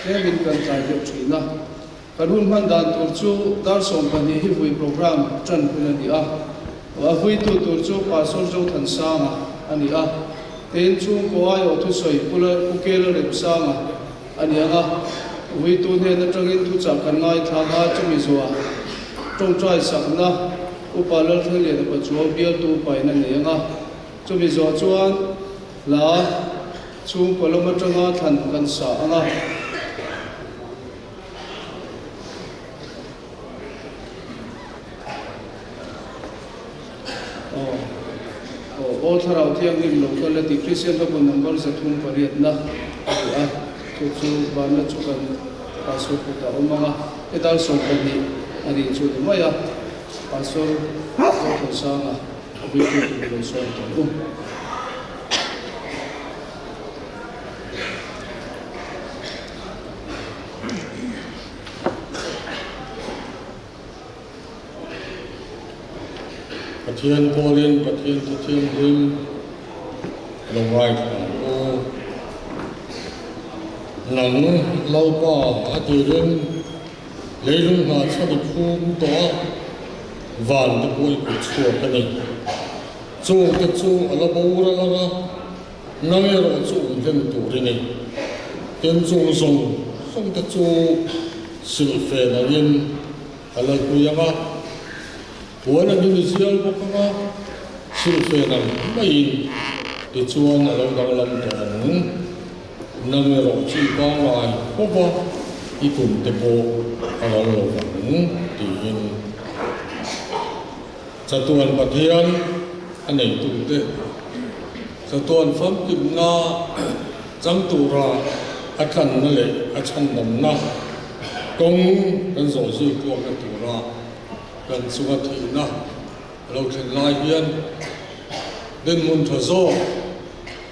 tlemin kan tlai deuh thin a. Kan hun hman dan tur chu dar 12 hi vui program tan hun a ni a, a vuitu tur chu Pastor Zothansanga a ni a, tin chhungkaw aiawh thusawi Pu Kela Remsanga a ni ang a, vuitu hnen atangin thuchah kan ngaithlang a, chumi zuah tawngtai sakna Upa Lalthlengliana Pachuau bialtu upain a nei ang a, chumi zuah chuan hla chhungkaw lam atanga thlan kan sa ang a. Aw aw aw thlarau thianghlim lo kal a ti Kristian hlabu number 308 na a ni a, chu chu vanna chu kan Pastor kutah a awm ang a, he dar 12 a nih chu ni mai a, Pastor Zothawsanga a vuitu tur lo sawi tawh u. Pathian pawlin Pathian thu thianghlim lo ngaithla ang u. Nang Lalpa a tirin leilung hna chhan i phum tawh a, van te pawh i kut chhuak a ni. Chungte chu a la boral ang a, nang erawh chu awm hlen tur i ni. Tin chung zawng zawng te chu silhfen angin a la hlui ang a, puan angin i zial bawk ang a, silhfen ang maiin tichuan a lo danglam tawh ang. Nang erawh chu i pangngai khawp a, i kum te pawh a ral lo vang, tiin. Chatuan Pathian a neitute chatuan famkimna chang tura a tlanna leh a chhandamna kawng kan zawh zui kuakna tura kan chunga thihna a lo thlen lai hian dinhmun tha zawk,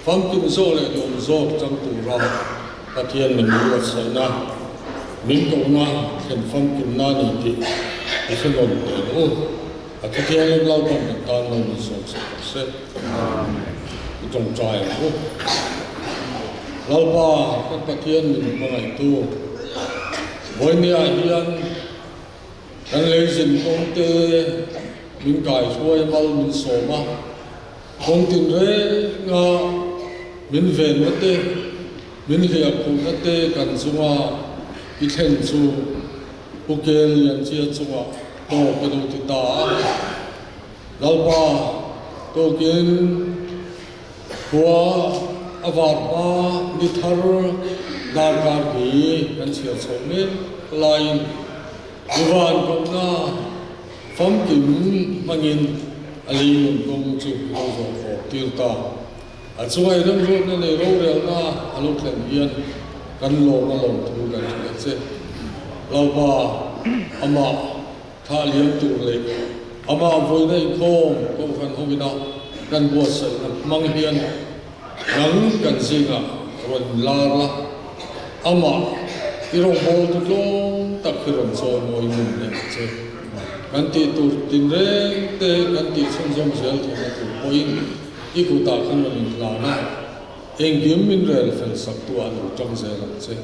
famkim zawk leh nuam zawk chang tura Pathian min ruatsaihna, min kohna thlen famkimna a ni tih i hre nawn teh ang u. A thuthianghlim Lalpan kan tan lo min sawm sak rawh se. I tawngtai ang u. Lalpa, kan Pathian min hmangaihtu, vawinia hian kan leizin kawngte min kaihruai mal min sawm a, kawng tinrenga. Min venna te, min hliahkhuhna te kan chunga i thlen chu Pu Kel Lianchia chungah tawk a lo ti ta a. Lalpa, tawkin khua a var hma ni thar darkar bi kan chhiar chho mek laiin Ivan kohna famkim hmangin a leilung kawng chu lo zawh khawp tir ta. A chunga i remruatna leh rorelna a lo thlen hian kan lawm a lawm thu kan hrilh a che. Lalpa, amah thah liam tur leh amah vawiina inkhawm Kohhran hovina kan buatsaihna hmang hian nang kan zingah rawn lar la, amah i rawngbawltu tlawm tak hi rawn chawi mawi ngun leh a che. Kan tih tur tinreng te kan tih chhunzawm zel theihna tur pawhin I kutah khan rawn inhlan a, engkim min rel fel sak tu ah lo tang zel ang che.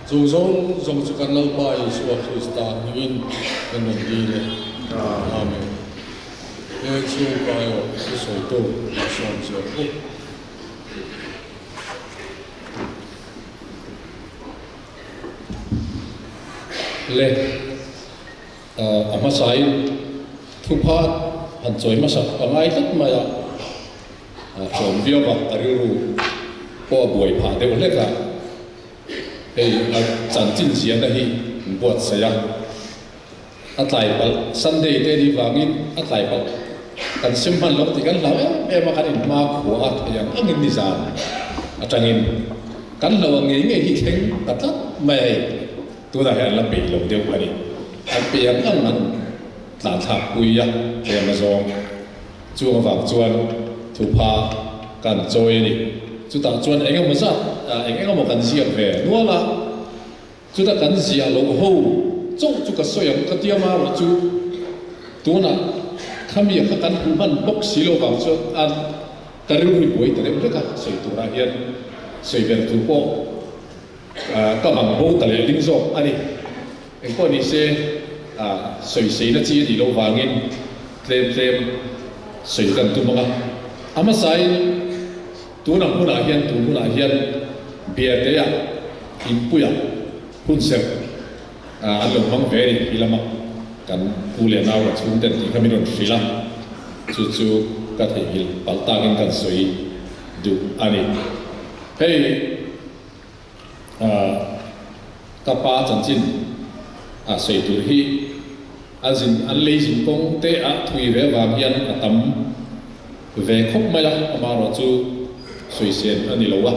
Chung zawng zawng chu kan Lalpa Isua Krista hmingin kan rawn dil e. Amen. He chhungkua erawh thusawitu a sawm zel bawk. Le. A hmasain thupha han chawi hmasak a ngai tlat mai a, a tlawm viau a, a rilru pawh a buai phah deuh hlek a, hei a chanchin ziahna hi an buatsaih a, a tlai palh Sunday te ni vangin a tlai palh kan sim hman lo tih kan hlau em em a, kan inhma khua a thei ang angin nizan atangin kan hlo ang ngei ngei hi thleng ta tlat mai a hei. Tunah hian an la peih lo deuh a ni. An peih ang ang an tlan thlak pui a, tlem a zawng. Chung avang chuan thupha kan chawi a ni. Chutah chuan eng emaw zat, eng eng emaw kan ziak ve nual a. Chuta kan ziah loh ho chauh chu ka sawi ang ka tia marawh chu tunah khami kha kan hmuh hman bawk si lo vang chuan a ka rilru hi buai ta deuh hlek a, sawi turah hian sawi ber tur pawh Ka mang bo ta leh ling zawk a ni. Engpawh ni se, sawiseina chi a nih loh vangin tlem tlem sawi kan tum ang a. A hmasain tun ang hunah hian, tun hunah hian Biatea inpuia hunserh an lo hmang ve a ni. Hi lama kan pu leh nau la chhungten tih kha min rawn hrilh a, chu chu ka theihnghilh palh takin kan sawi duh a ni. Hei. Ka pa chanchin a sawi tur hi a zin an lei zin kawng te a thui ve avang hian a tam ve khawp mai a, amaherawh chu sawisel a ni lo a,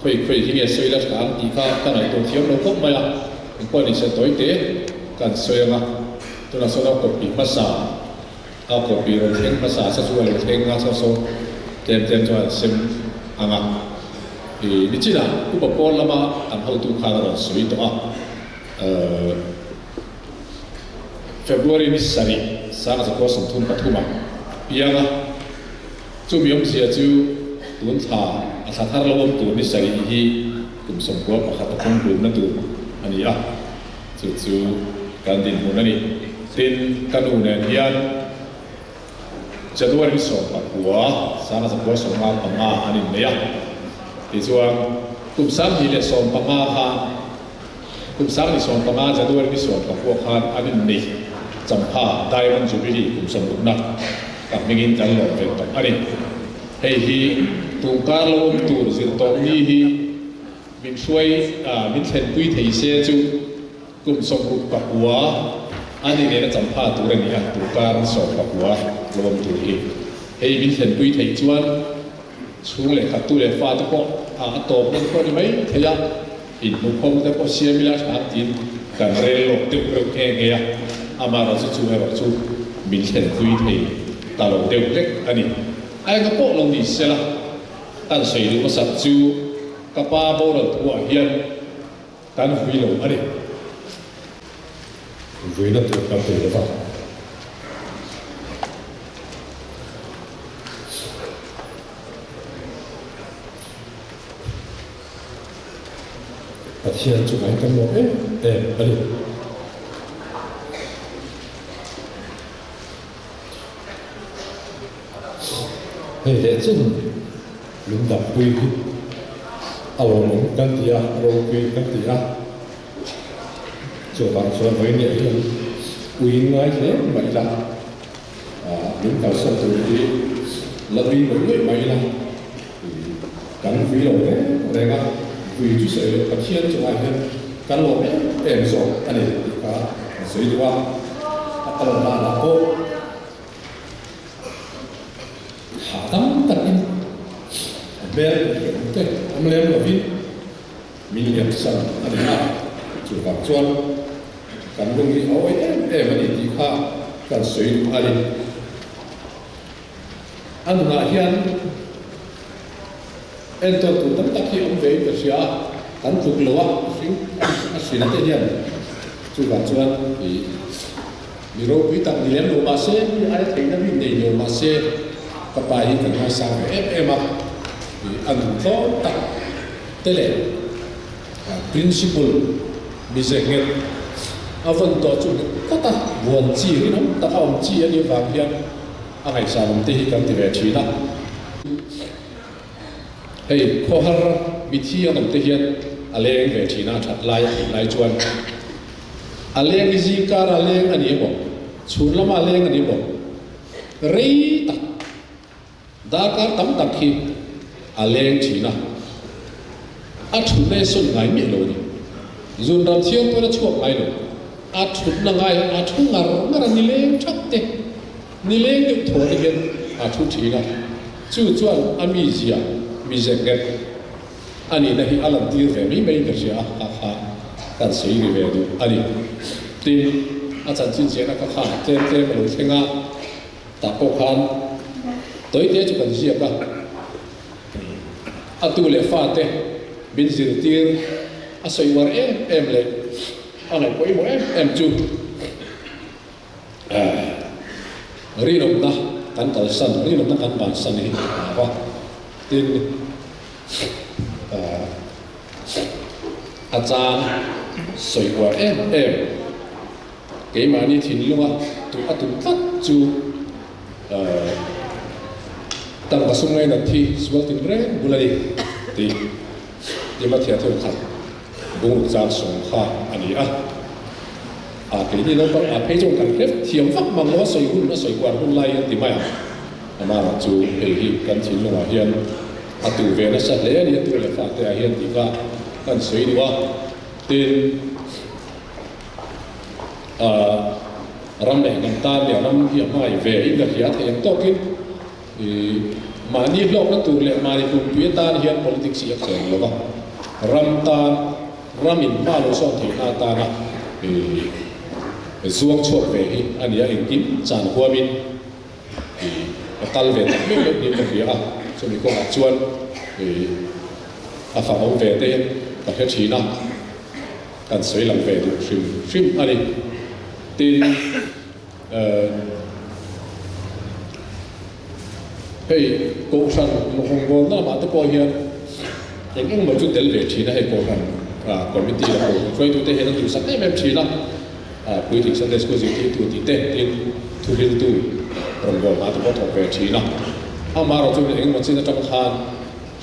khawi khawi hi nge sawi la tha ang tih kha ka ngaihtuah thiam lo khawp mai a, engpawh ni se tawi te kan sawi ang a, tunah sawn a copy hmasa a copy rawn thleng hmasa sa chu a lo thleng a, saw saw tlem tlem chuan an sem ang a. I nichinah upa pawl lama an hotu khan a rawn sawi tawh a, February ni sarih sangzakua 33 ah piang a, chumi awmzia chu tun thla a thla thar lo awm tur ni sarih hi kum 91 a pumhlumna tur a ni a, chu chu kan dinhmun a ni. Tin, ka nu nen hian January 19 1955 an innei a, tichuan kum 2015 khan kum 2015 January ni 19 khan an innei champha Diamond Jubilee kum sawmrukna ka hmingin kan lawm ve tawh a ni. Hei hi tungkar lo awm tur zirtawp ni hi min hruai min thlenpui thei se chu Kum 69 a ni nena champha tur a ni a, tukar 19 lawm tur hi. Hei min thlenpui theih chuan chhung leh khat tu leh fa te pawh a tawp dawn pawh a ni mai thei a, inhmuhkhawm te pawh siam ila tha ang tiin kan rel lawk deuh reuh nghe nghe a, amaherawh chu chu erawh chu min thlenpui thei ta lo deuh hlek a ni. A enga pawh lo ni sela, kan sawi duh hmasak chu ka pa boral thuah hian Kan vui lo a ni. Vuina tur kan nei lo va. Pathian chu ngai kan lawm em em a ni. Hei leh chen lungdam pui hi. A lawmawm kan ti a, ropui kan ti a. Chuvang chuan vawinia hian ui ngai hle mah ila, min kalsan tur hi la ui ngawih ngawih mah ila, kan vui lo reng reng a, vui chu sawi loh Pathian chungah hian kan lawm em em zawk a ni tih kha ka sawi duh a, a kal danah pawh hahdam takin a hmel hmuh te awm lem lovin, Min liamsan a ni a, chuvang chuan kan lung hi a awi em em a ni tih kha kan sawi duh a ni. A nunah hian entawn tur tam tak hi awm ve in ka hria a, kan tluk lo a, mihring a hrin te hian chuvang chuan ih mi ropui tak ni lem lo mah se, mi aia theihna bik nei lo mah se ka pa hi kan ngaisang ve em em a, ih a nun tlawm tak. Te leh Principal mize nghet a vawn tawh chu nghet tlat a, vuan chi rinawm tak a awm chi a nih vang hian a ngaihsan awm te hi kan ti ve thin a. Hei khawhar mithi an awm te hian a leng ve thin a, that lai a theih lai chuan a leng i zingkar a leng a ni emaw, chhun lama a leng a ni emaw rei tak Darkar tam tak hi a leng thin a, a thutna hi sawn ngai miah lo a ni. Zunram thiang pawn a chhuak ngai lo. A thutna ngai a thu ngar ngar a, nileng thak te, nileng deuh thaw te hian a thu thin a. Chu chuan a mizia, mize nghet a nihna hi a lantir ve mai mai in ka hria a, kha kha kan sawi ri ve duh a ni. Tin, a chanchin chiahna kha kha tlem tlem a lo thleng a. Tah pawh khan tawite chu kan ziak a, a tu leh fate min zirtir a sawi uar em em leh a ngaih pawimawh em em chu rinawmna kan kalsan, rinawmna kan bansan hi a hlau a. Tin, a chang sawi uar em em. Keimahni thinlunga tuh a tum tlat chu tangka sum ngainat hi sual tin reng bul a ni tih Timothea thil khat bungruk chang sawm kha a ni a. A keini naupang a phei chuan kan hrep thiam vak mang lo a sawi hun a sawi kuar hun lai an ti mai ang. Amah chu hei hi kan thinlungah hian a tuh ve nasa hle a ni a tu leh fate ah hian tih kha kan sawi duh a. Tin. Ram leh hnam tan leh ram hi a hmangaih ve in ka hria thei ang tawkin mahni hlawkna tur leh mahni pumpui atan hian politics hi a khel lo va, ram tan ram in hma lo sawn theihna atana zuang chhuak ve hi a ni a, engkim chan huamin a kal ve tak meuh meuh niin ka hria a, chumi kawngah chuan a fak awm ve te ka hre thin a. Kan sawi lang ve duh hrim hrim a ni. Tin, hei Kohhran rawngbawlna lamah te pawh hian eng eng maw chu tel ve thin a, hei Kohhran Committee leh Kohhran hruaitute hian an duhsak em em thin a, Puitling Sunday School zirtirtu tih te, tin, thuhriltu rawngbawlna te pawh thawk ve thin a. Amaherawhchu eng emaw chin atang khan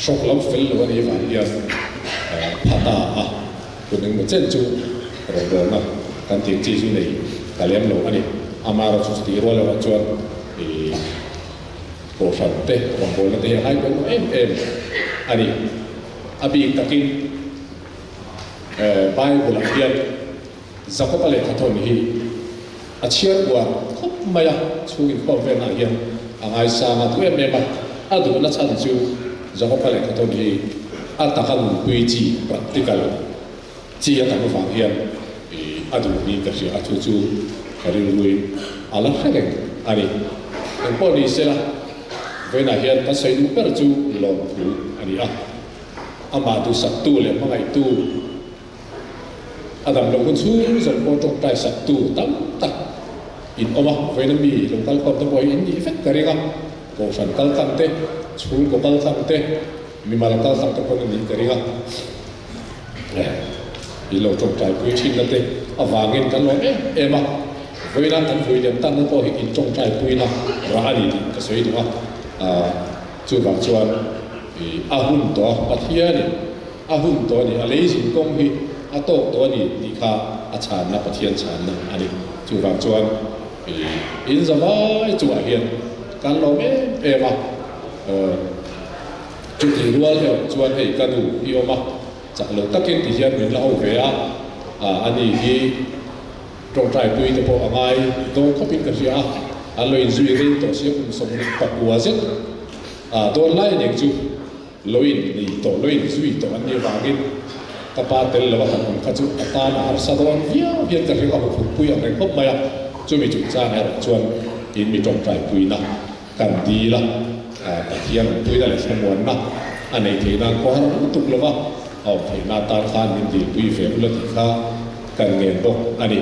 hrawk lo fel lo a nih vang hian pha ta a. Tun engmaw chen chu rawngbawlna kan tih chi chu nei ta lem lo a ni. Amaherawhchu chutih rual erawh chuan ih Kohhran te rawngbawlna te hi a ngai pawimawh em em a ni. A bik takin Bible ah hian Jakob-a lehkhathawn hi a chhiar uar khawp mai a, chhung inkhawm velnah hian a ngaisang a duh em em a, a duhna chhan chu Jakob-a lehkhathawn hi a taka nunpui chi, practical, chi a tam avang hian a duh niin ka hria a, chu chu ka rilruin a la hre reng a ni. Engpawh ni sela, vawiinah hian kan sawi duh ber chu lawmthu a ni a, amah duhsaktu leh hmangaihtu, A dam loh hun chhung zawng pawh tawngtai saktu tam tak in awm a, vawiina mi lo kal khawm te pawh hi in nih vek ka ring a, Kohhran kal tlang te, chhungkaw kal tlang te, mimal kal tlang te pawn a nih ka ring a, in lo tawngtai pui thinna te avangin kan lawm em em a, vawiina kan vui liam tanna pawh hi in tawngtai puina rah a ni tih ka sawi duh a, chuvang chuan a hun tawh a, Pathianin. a hun tawh a ni, a lei zin kawng hi a tawk tawh a ni tih kha a chhanna, Pathian chhanna a ni. Chuvang chuan in zavai chungah hian kan lawm em em a, chutih rual erawh chuan hei ka nu hi awm a, chak lo takin ti hian min la ho ve a, ani hi tawngtai pui te pawh a ngai dawn khawpin ka hria a, an lo inzui rei tawh sia kum 24 zet dawn lai a ning chu. Lo in nei tawh, lo in zui tawh an nih avangin ka pa tel lo a han awm kha chu a tan a harsa dawn viau hian ka ring a huphurhpui ang reng khawp mai a, chumi chungchang erawh chuan in mi tawngtaipuina kan dil a, Pathian awmpuina leh thlamuanna a nei theih nan pawh har lutuk lo va, a awm theih na tan khan min dilpui ve ula tih kha kan ngen bawk a ni.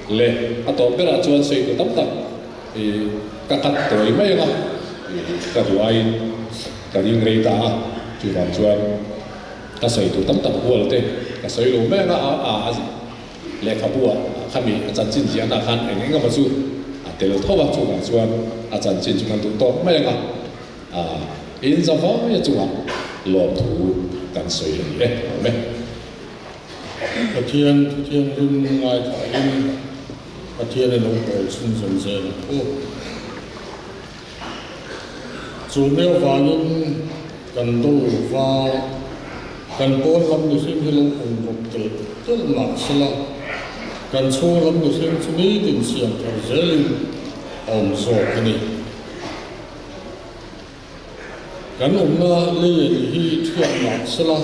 Le a tawp berah chuan sawi tur tam tak ka kat tawi mai ang a, ka duh aiin ka ring rei ta a, chuvang chuan ka sawi tur tam tak hual te ka sawi lo mai ang a, a a lehkhabu ah khami a chanchin ziahna ah khan eng eng emaw chu a tel tho a, chuvang chuan a chanchin chu kan duh tawk mai ang a, a in zavai a chungah lawmthu kan sawi a ni e, awm e. Pathian Thuthianghlim ngaithlahin Pathian in lo pawl chhunzawm zel ang u. Chu mi avangin kan do va, kan pawn lam mihring hi lo awm rawp telh telh mah sela, kan chhung lam mihring chu nitin siam thar zelin a awm zawk a ni. Kan awmna lei hi thiah mah sela,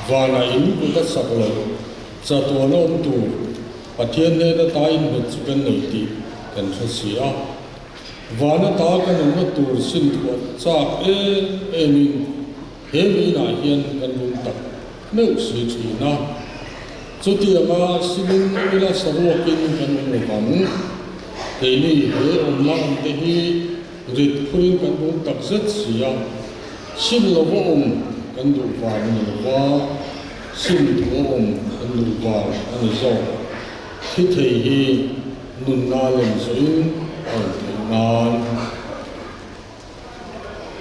vanah in kut a sak lo, chatuan a awm tur Pathian hnena ta innghet chu kan nei tih kan hre si a. Vana ta kan awmna tur sin thuah chak em emin he miinah hian kan rum tak meuh si thin a. Chutianga simin ila saruakin kan awm lo vang. Keini he awmna awmte hi Rit phurin kan rum tak zet si a, sim lova awm kan duh vang a ni lova, sim thu a awm kan duh vang a ni zawk. Thi thei hi nunna lem zawhin a awm theih nan.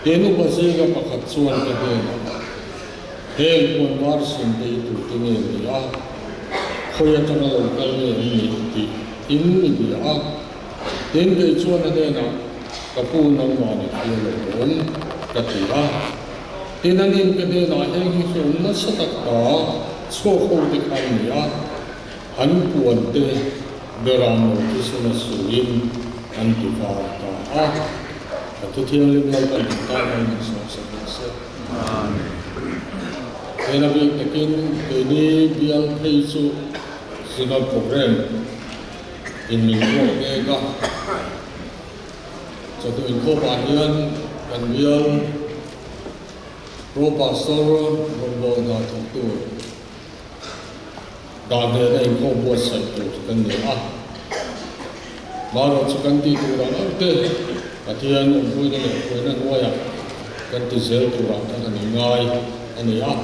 He nupa zinga pakhat chuan ka hnenah, Heng puan var sin te hi tute nge ni a, khawi atanga lo kal nge an nih tih in mi bia a. Tin, kei chuan a hnenah, Ka pu nangmah ni thlir lo awm, ka ti a. Tin, anin ka hnenah heng hi hlawm nasa tak ta chhuak ho te kha an ni a, an puan te beram lo thisen a suin an ti var ta a. Ka thu thianghlim lo kan in tan a in sawmsak rawh se. Amen. Hena bik takin keini bial phei chu Synod Programme In min ruak mek a, chawhnu inkhawpah hian kan bial Pro Pastor rawngbâwl hna thawk tur dah hnena inkhawm buatsaih tur kan ni a. Marawh chu kan tih tur ang ang te Pathian awmpuina leh hruaina hnuaiah kan ti zel turah kan han inngai a ni a.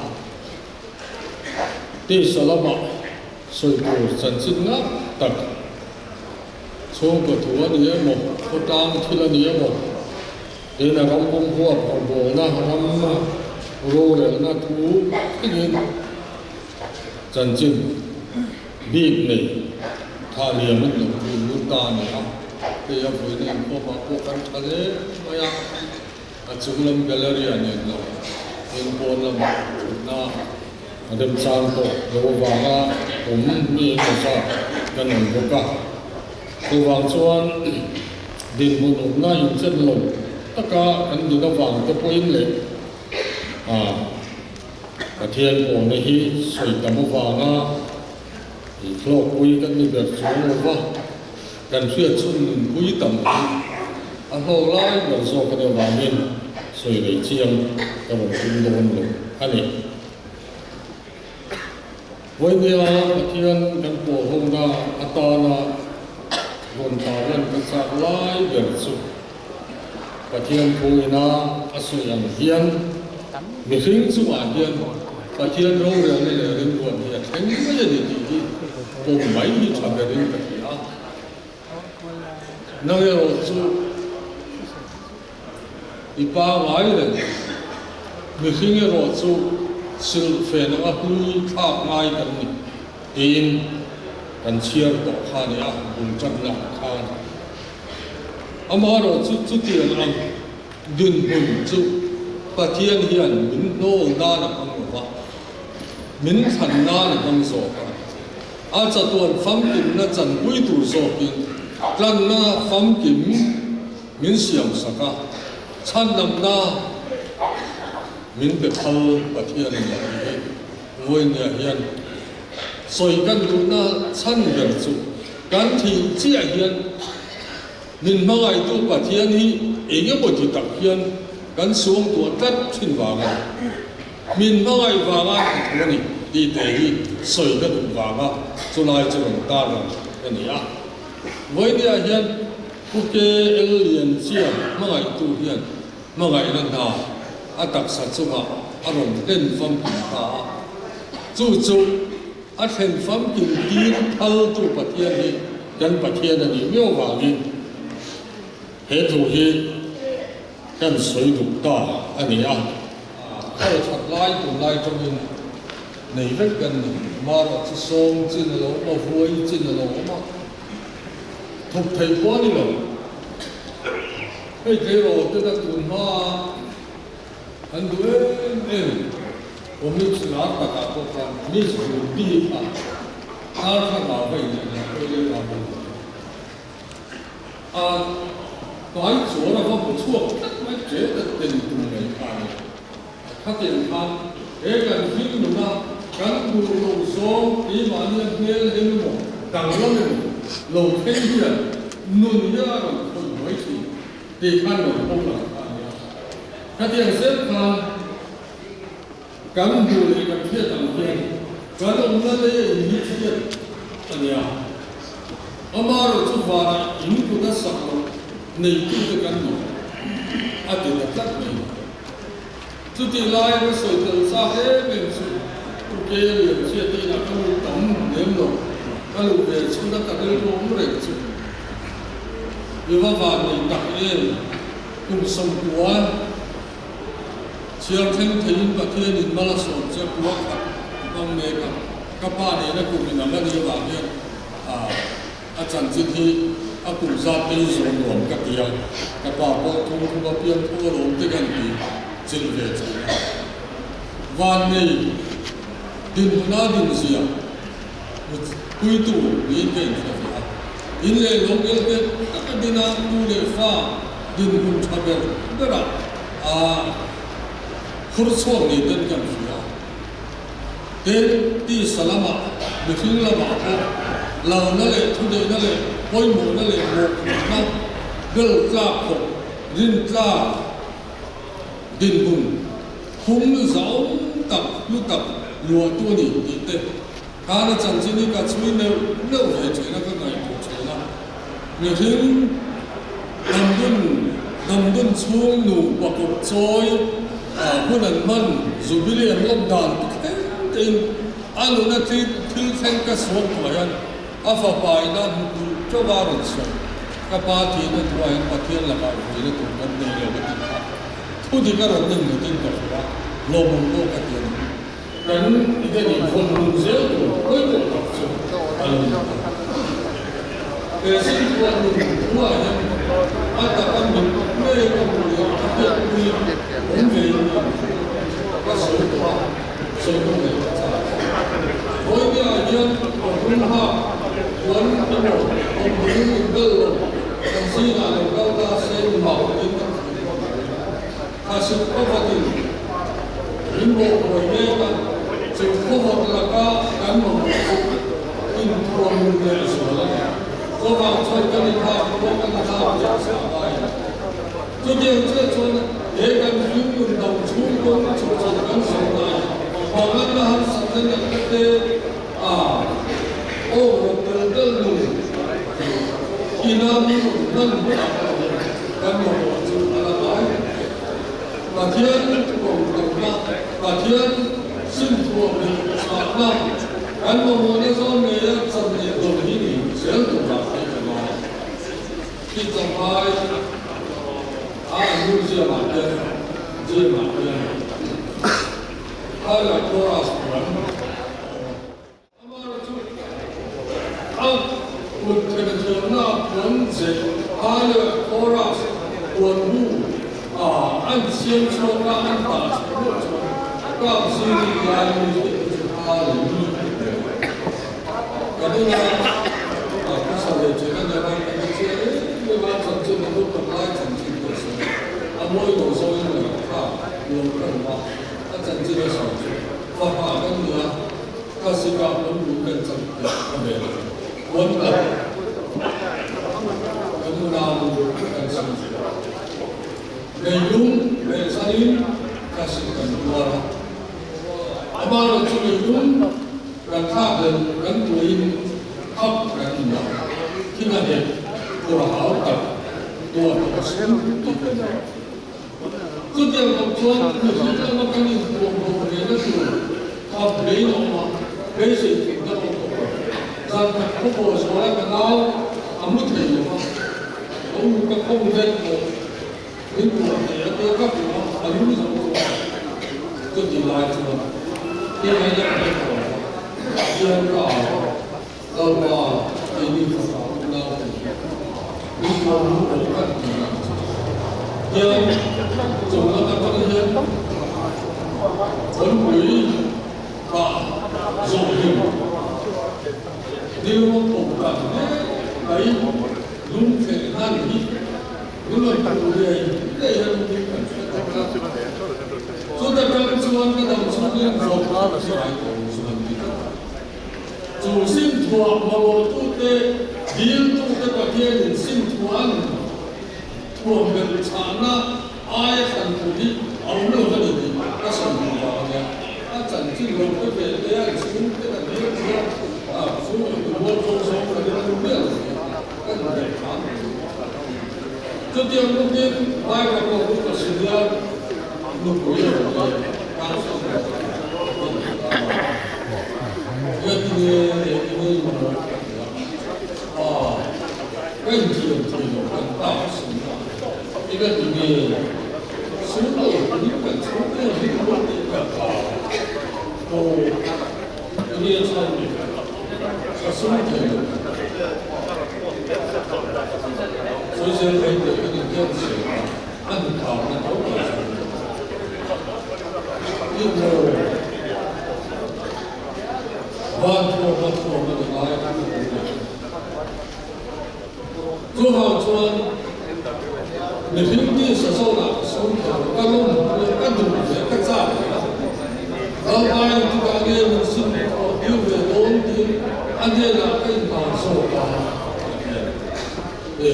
Tisa lamah Sawi tur chanchin ngak tak chhungkaw thu a ni emaw, khawtlang thil a ni emaw, tina ram pum huap rawngbawlna, ram rorelna thu thlengin chanchin bik nei tha liam an lo lut lut ta a ni a. Hei a vawiina inkhawmah pawh kan tha hle mai a, a chunglam gallery a nen lo, tin pawn lamah thutna A remchang pawh lo avanga awm mi emaw zat kan awm bawk a. Chuvang chuan dinhmun awmna inchen lo taka kan din avang te pawhin leh a Pathian pawhna hi sawi tam avanga hlawkpui kan ni ber chuang lo va, kan hriat chhun nunpui tam hi a hlawk lai ber zawk a nih avangin sawi rei chiang ka rawn tum dawn lo a ni. Vawinia Pathian kan pawl hona atana rawn tarlan ka chak lai ber chu Pathian thuina a sawi ang hian mihring chungah hian Pathian rorelna leh rinruat hi a thleng mai a ni tih hi pawm mai hi tha berin ka ti a. Nang erawh chu i pangai reng, mihring erawh chu Silhfen anga hlui thlak ngai kan ni tiin kan chhiar tawh kha a ni a, bul tanna ah khan. Amaherawhchu chutiang ang dinhmun chu Pathian hian min hnawl nan a hmang lo va, min thlan nan a hmang zawk a. A chatuan famkimna chanpui tur zawkin tlanna famkim min siamsak a, chhandamna min pe phal Pathian a ni tih hi vawinia hian sawi kan duhna chhan ber chu kan thih chiah hian min hmangaihtu Pathian hi eng emaw ti tak hian kan suangtuah tlat thin vanga min hmangaih vanga a thu a ni tih te hi sawi ka duh vanga chulai chu rawn tarlang a ni a. Vawinia hian Pu KL Lianchia hmangaihtu hian hmangaihna hna a taksa chungah a rawn hlen famkim ta a. Chu chu a thlen famkim tir phaltu Pathian hi kan Pathian a nih miau vangin he thu hi kan sawi duh ta a ni a. Kal that lai tun lai tawngin nei vek kan ni. Marawh chu sawng chin a lo awm a, vuai chin a lo awm a. Thawk thei pawh a ni lo. Hei tleirawl te ka tun hma a an duh em em comics lar takah pawh khan Miss Ruby kha darthlalak va inneih lah pawh leh a hmu a, tlai chuan a va hmu chhuak tlat mai ṭe ta ten tum mai kha a ni. Khatiang khan he kan hlim nuna kan duh loh zawng keimahnia hmel hem emaw danglam emaw lo thleng hian nun hi a rawn khawih mai thin tih khan rawn pawm lang kha a nia. Khatiang zel khan kan hmuh leh kan hriat ang hian kan awmna lei a inhithiat a nia. Amaherawhchu vanah in kut a sak loh neitute kan ni a ti ta tlat mai. Chutih lai ka sawi tel chak em em chu U Ke Lian Hriat inah ka lut tam lem lo, ka luh ve chhun a ka rilru awm reng chu i va van nei tak em, kum 90 chhiar thleng theiin Pathianin mal a sawm che kua khat hmang mek a, ka pa nena kum inang a nih avang hian A chanchin hi a kum zat te hi zawh nuam ka ti a, ka pa pawh thum thum a piang thu alawm te kan ti chilh ve thin a. Vannei dinhmun a dinzia puitu niin ka inhre ve a, in leh lo ngelnghet taka dina nu leh fa dinhmun tha ber berah a phur chhuak ni ten kan hria. Tin, tisa lamah, mihring lamah pawh lalna leh thuneihna leh pawimawhna leh mawhphurhna bel tlak khawp rintlak dinhmun khum zauh tak hlu tak luahtu a ni tih te khan a chanchin hi ka chhui neuh neuh ve thin a, ka ngaihtuah thin a. Mihring damdun damdun chhung nu pakawp chawi hun an hman Jubilee an lawm dan ti thleng tein a nuna thil thleng ka suak thuah hian a fapa ina hmukulh teuh a rawn sawi. Ka pa thihna thuah hian Pathian lakah vuina tur kan nei lo a ti kha. Thu dik a rawn nem ngawtin ka hria, lawmawm pawh ka ti a ni. Kan ideni vawn nun zel tur pawimawh tak chu a lo ni ta. He zingkhuah nun thuah hian a taka mit ngei ka hmuh leh ka hriatpui awm ve in ka sawi tawh a, sawi nawn leh ka chak. Vawinia hian awmhmun hak puan emaw awmhmun inbel lo kan zingah lo kal ta se mak in ka thlir pawh ka ring a. Thlasik khawvatin min bawhbuai mek a, chu khawvat laka kan mamawh chu inthuam leh zual a ni. Chuvang chuan kan inhak pawh kan inhak leh chhah ngai a. Chutiang chiah chuan he kan hringnun dam chhung kawng chhuk chho kan zawh lai panganna harsatna natna te a aw rawt tel tel nun ina min rawn hman hunah pawh hian kan mamawh chu a la ngai reng. Pathian kawngkhawmna, Pathian simthuam leh chahna, kan mamawhna zawn ngeia chan leh dawn hi ni zel turah hei ka ngai. Khi champai a an museum ah hian, gym ah hian. Hale chorus puan. Amaherawhchu, a kut themthiamna puan zeh Hale chorus puan bu a an siam chhuak a an dah chhuah meuh chuan kap zing lai mi te chu Hale mi an ni. Ka bula a khawsa ve chen a nia ka ti chiah em em a, chanchin a naupang lai chanchin pawh sawi a mawi lo zawin ngaihthlak lo ka awm a, a chanchin a sawi chu fapa kan ni a, ka sikah kan bul kan chak teh ka ve lo puan tak kan unau kan sawi chu leilung leh zanin ka sik kan tuar a, amaherawhchu leilung Kan thlakhlelh kan tuahin khap kan ni a, thil a heh tur a hau tak tuah tawh a sum tih kan ni. Chutiang bawk chuan mihring lama kan intuam bo ve na tur khap bein a awm a, beisei thei deuh a awm tawh lo. Zan khat khawpawh zuala ka nau a mu thei lo va, ka u ka khawng vek pawh min tuah thei a tia ka hmu a, a lum zo zo a. Chuti lai chuan heng ai lak vek tawh lo va, hian ka au a, Lalpa, keini fapa unau te hi min tuam lu pawh kan ti ang chu. Hian chung lam atang hian Kawnpui kah zawh hlim niluma pawh kan mek mai lungthleng hnan hi Chuta tang chuan ka dam chhungin zawk ngai tawh chuan ti ta. Chu simthuah mamawhtute diltute Pathianin simthuah an thuam belh chhahna aia thlan tur hi a awm lo va ni tih ka sawi duh vang a nia. A chanchin lo hre ve te an chhungte kan hel chuan a chhung inrual tawng zawng kan rin miah lo nia. Ka duh leh hram mai. Chutiang bawkin Bible pawh chu ka hrilh a, nupui a rawn leh tlang sawn leh ta a. Ngatinge engtinge i mamawh ka ti a, pa ka inthiam thei lo kan tak si a, engatinge sum lo in kan chhungte hlim lo tih ka hlau aw enge chhan ni ka sum thei lo. Sawisel mai teh kan intiam si a, a inthahna tho kan sawi lo. I maw? Van thuam a thuam a ni ngai ka ti leh. Chuvang chuan mihring tisa zawnah ka sum thei lo, ka lawm leh ka duh leh ka chak leh a. Lalpain chutah nge min sim thuah tir ve dawn tiin a hnenah ka inhlan zawk a, a ti a. E,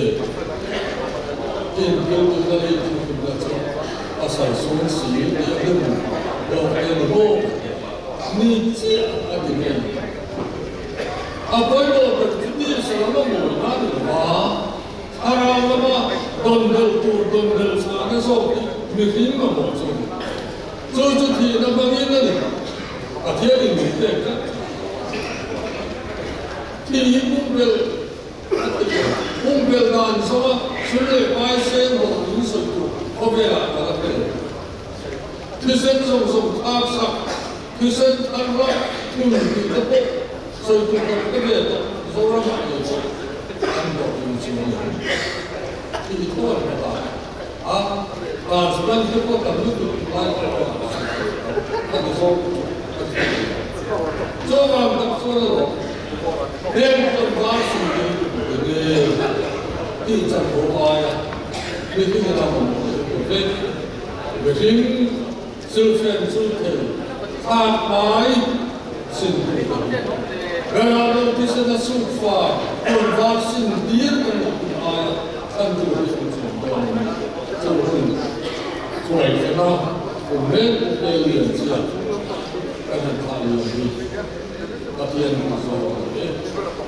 tin thil tumna lei thiltumna chu pasal sawn si tih a hmu dawk te ni maw ka ti a. Ni chiah a ti ngei. A pawimawh ber chu tisa lama mawi na ni lo va, thlarau lama dawnbelh tur dawnbelh chhahna zawk hi mihring mamawh chu a ni. Chu chu thihna hmangin a ni. Pathianin min pek tlat. Thih hi pumpelh a ti lo. Pumpelh dan zawnga sul leh pai sen haw min sawi tur khawvelah ka la hre lo. Thisen zawng zawng thlak sak, thisen thar ram thun tih te pawh sawi tur kan hre ve tawh. Zoramah ngei pawh an hlawhtling chuang lo. Tih tho an hre ta a. Transplant te pawh tam lutuk lai pawh a awm a, a ti zawk chu a ti thei lo. Chuvang tak chuan erawh heng tlangval sum te nge tih chan ho aia mihring a dam awm lo tur vek. Mihring silfen chu thei thlak mai sin tur kan ni. Berah lo thisen a suk fai tlangval sin tir kan nih hun aia thlan tur hi an chhawm dawn a ni. Chu hun chuai thlenga kum reng pawh lian chiah kan han thlah lian hi Pathian hmu zawk a ni e.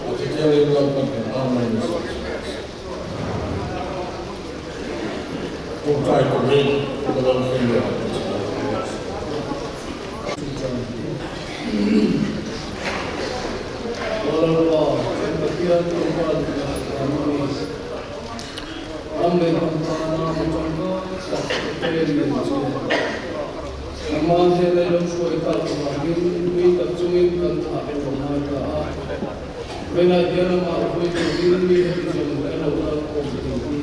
A thithiangin Lalpan kan tan mai ni sawi sawi rawh se. Tawngtai turin ka lo thleng leh ang che u. Lalpa, kan Pathian Lalpa duhna kan mi ram leh hnam tana mi tangkai tak te nen che. Nangmah hnena i lo hruai tak. tak avangin ui tak chungin kan thlah lo ngai ta a. Vawiinah hian amah vui turin mi heti zawng kan lo kal khawm thei hi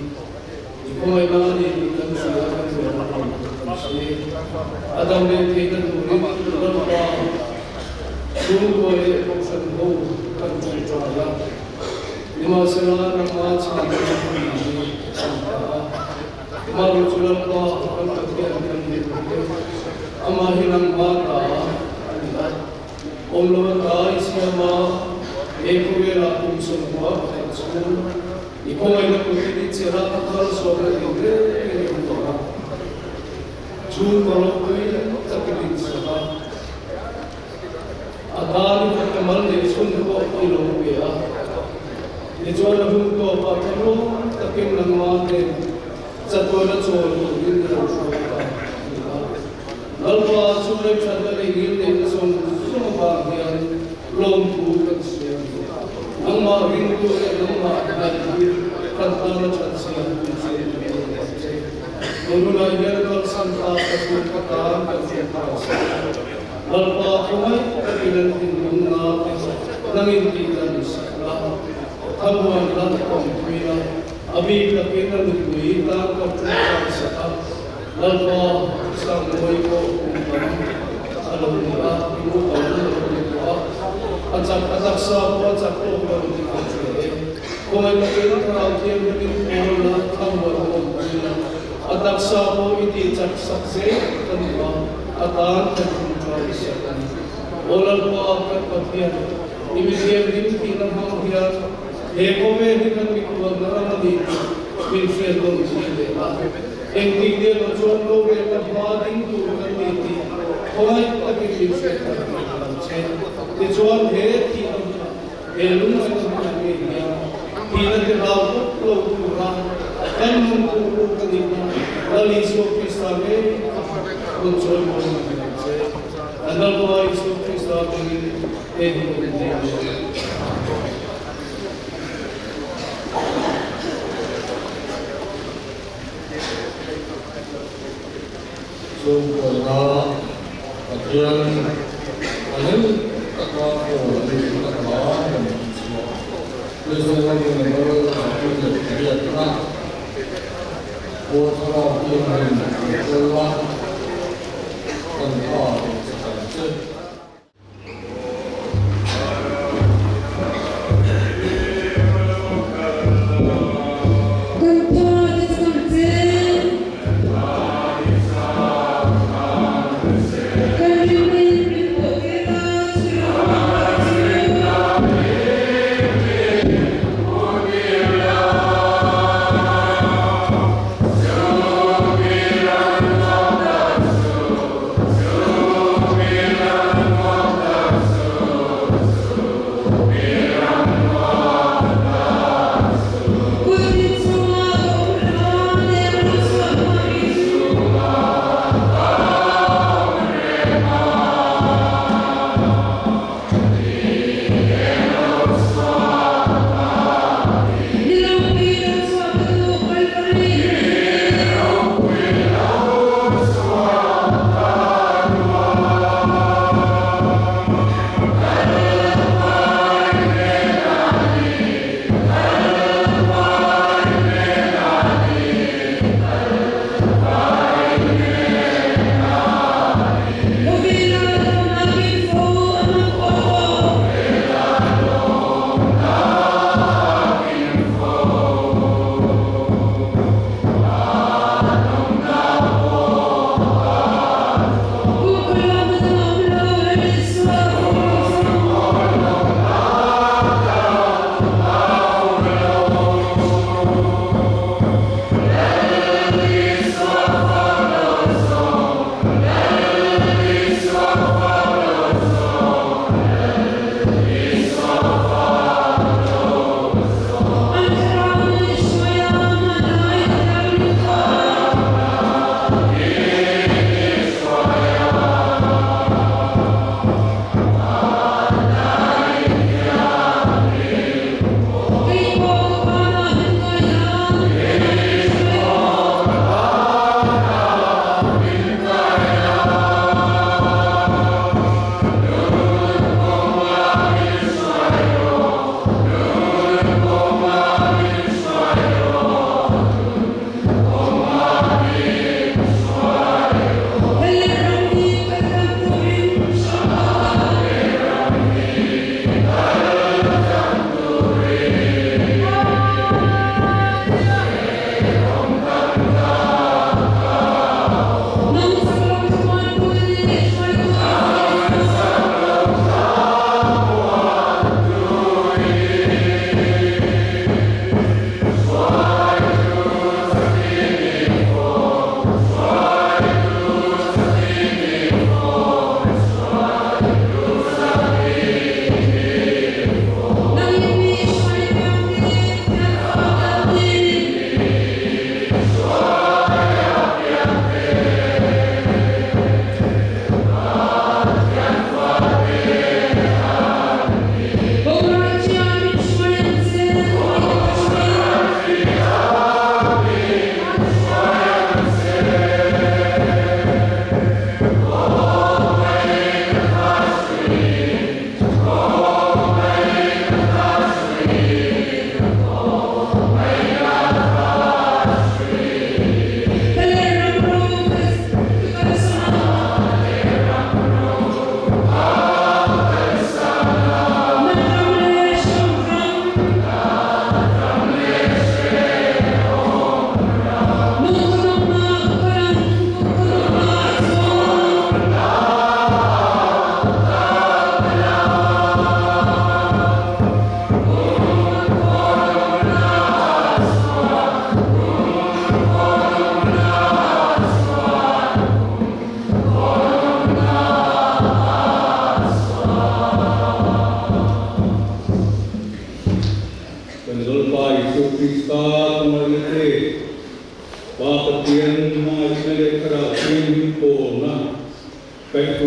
i khawngaihna a ni tih kan hria a, kan lawm a ni tih kan hre. A dam leh theihna turin Lalpa chhungkua leh Kohhran ho kan ṭawngṭai a. Nimahsela nangma chhanna hun hi a chhan ta a. Amaherawh chu Lalpa kan Pathian kan ni tur te, amah hi nangma ta a ni a. Awm lo ata i siam a, he khawvelah kum sawmhua pakhat chhung i khawngaihna kutin i chelh a, a thar sawmna tin rengin i awm tawh a. Chhungkaw ropui takin in sak a, a tan i fakamal neih chhun pawh i lo pe a. Tichuan a hun tawpah thlamuang takin nangmah nen chatuan a chawl turin i lo hruai ta a ni a. Lalpa chu remhranna leh ngilneihna zawng zawng avang hian lawmthu kan siam a ni. Nangmah ringtu leh nangmah ngaih hi kan tana that zia min hriat tur a ni ang che. Tununah hian a kalsan ta ka chu ka tan kan hriat ta a si. Lalpa khawngaih takin an thinlung nate nangin tih dan sak la, thamuan la awmpui la, a bik takin a nupui tan ka ṭawngṭai sak a. Lalpa Sangluai pawh kum tam a lo ni a, naupang a lo ni tawh a, a chak a taksa pawh a chak tawk lo tih kan hria e. Khawngaih takin Thlarau Thianghlimin pawl la thlamuan a awmpui la, a taksa pawh i tih chak sak zel ka duh a, a tan kan ṭawngṭai sak a ni. Aw Lalpa kan Pathian, i mi thianghlim tihna hmang hian he khawvel hi kan mikhualna ram a ni tih min hriat nawn thei leh a. Engtik nge lo chuan rorelna hma ding tur kan ni tih khawngaih takin min hriat theih tih ka lo che. Tichuan he thihna hmunah, he lungngaihna hmunah ngei hian thihna te hlau tawp lo tura kan nun tur ruk a nihna Lal Isua Krista ngei kha rawn chawi mawi ngei ang che. Kan Lalpa Isua Krista atangin he hun kan nei a ni. Chhungkuaina Pathian a hlim taka aw a nih a hla kan tih chhuah Mizoram Memorial 48 na Aw Thlarau Thianghlim kan kal a, kan tha leh che kan che. Kan pa te chang che. Kan rinna in min pawh tir a, chhiro hmang tak chu.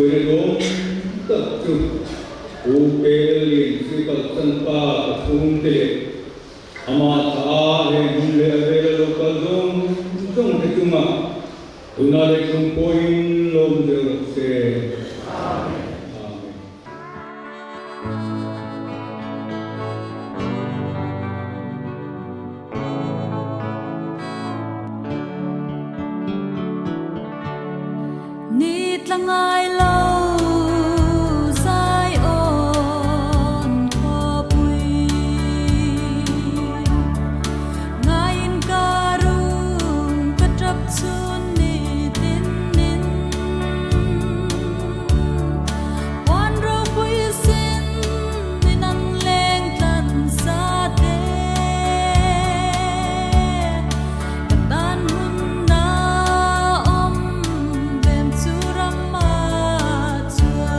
Kaihhruaina duhawm tak chu Pu Kellian chu kalsan pa ka chhungte leh amah tha heng hun leh a vela lo kal zawng zawng te chungah tuna leh chung pawhin lawm zel rawh se. Amen. Ni tla ngai lo Zion khawpui Ngaiin ka rum ka tap chhun ni tin in Puan ropui sin in an leng tlan sa te Ka tan hun na awm vem chu ram a chuan.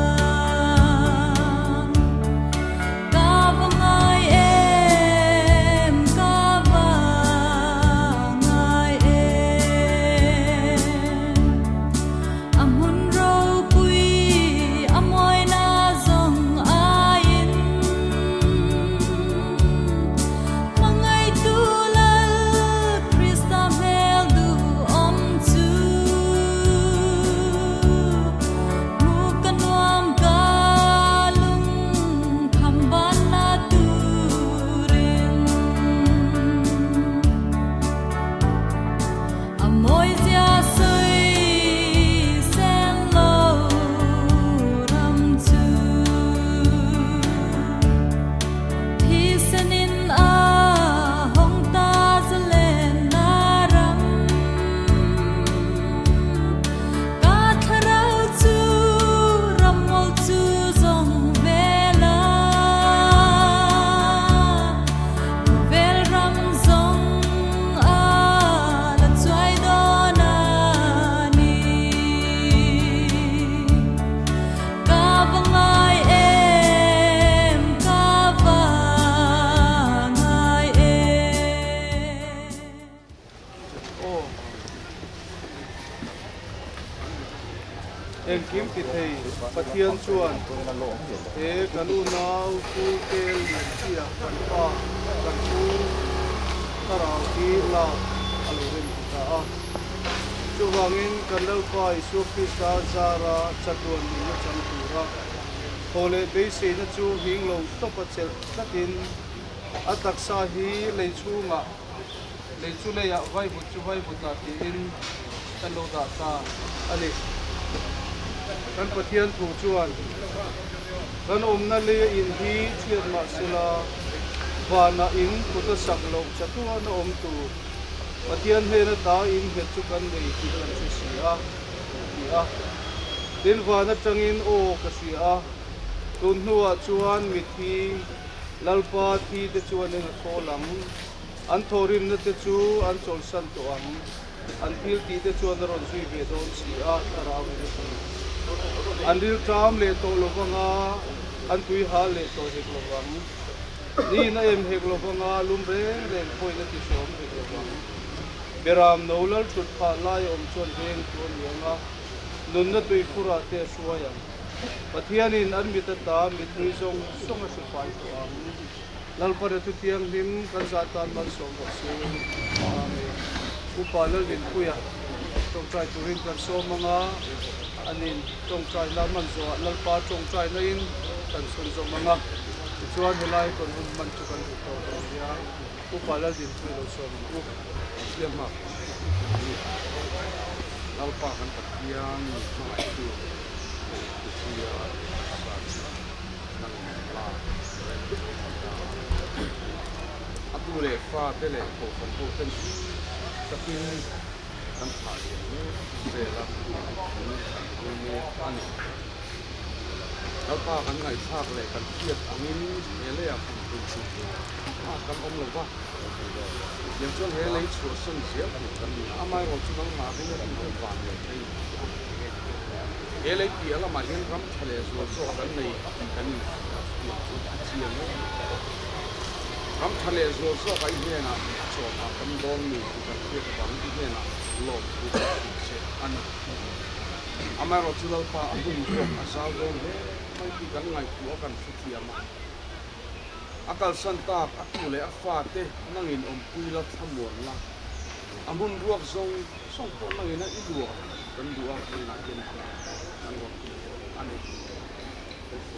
Ka va ngai em, ka va ngai em. A hmun ropui a mawina zawng aiin Hmangaihtu Lal Krista hmel duhawm chu Hmu ka nuam ka lung kham ban la turin A mawizia sawi sen lo ram chu Thisenin a hawng ta zalenna ram. Ka thlarau chu ram mawl chu zawng vel a, Khawvel ram zawng a la chuai dawn a ni. Ka va ngai em, ka va ngai em. Aw. Engkim ti thei Pathian chuan he kan unau Pu Kel Lianchia kan pa kan pu thlarau hi lak a lo rem ti ta a. Chuvangin kan Lalpa Isua Krista zara chatuan nunna chang tura thaw leh beiseina chu hing lo tawpa chelh tlatin a taksa hi lei chhungah Lei chu leiah vaivut chu vaivutah tiin kan lo dah ta a ni. Kan Pathian thu chuan kan awmna leia in hi chhiat mah sela, vanah in kut a sak loh chatuan a awm tur Pathian hnena ta in nghet chu kan nei tih kan hre si a, a ti a. Tin, van atangin aw ka hria a, tun hnuah chuan mithi Lalpa thi te chuan eng a thawl ang? An thawhrimna te chu an chawlhsan tawh ang. An thil tih te chuan a rawn zui ve dawn si a, thlarau in a ti. An rilṭam leh tawh lo vanga, an tui hal leh tawh hek lo vang. Niin a em hek lo vanga, lum reng reng pawhin a ti hreawm hek lo vang. Beram no lal ṭhut phah lai a awm chuan veng tu a ni ang a, nunna tui phurah te a hruai ang. Pathianin an mit ata mittui zawng zawng a hru fai tawh ang. Lalpana chu thianghlim kan zah tan malsawm rawh se. Amen. Upa Lalrinpuia tawngtai turin kan sawm anga anin tawngtaina man zawhah Lalpa tawngtaina in kan chhunzawm anga tichuan helai kan hun hman chu kan duh tawh dawn nia. Upa Lalrinpuia lo sawm ang u. Siam hma Lalpa kan Pathian hmangaihtu Thupuia taksa chu Kan la rem ta. A tu leh fa te leh kohhran ho ten takin kan thlah lian mek zel a, kan pui mek a ni. Lalpa kan ngaihthlak leh kan hriat angin he leiah kum pui chu ah kan awm lo va, tiang chuan he lei chhuahsan zel tur kan ni a, amaherawhchu chu nangmah ring a tute van leh thei a. He lei piah lamah hian ram tha leh zual zawk kan nei tih kan inhriat chu a chiang em. Ram tha leh zual zawk a i hnenah chawhmah kan dawn ni tih kan hriat avangin i hnenah lawmthu kan hrilh che a ni. Amaherawhchu Lalpa a hun ruak a zau dawn hle mai tih kan ngaihtuah a kan hrethiam a. A kalsan tak a tu leh a fate nangin awmpui la thlamuan la. A hmun ruak zawng zawng pawh nangin a i luah kan duh a, vawiinah hian kan rawn ti a ni.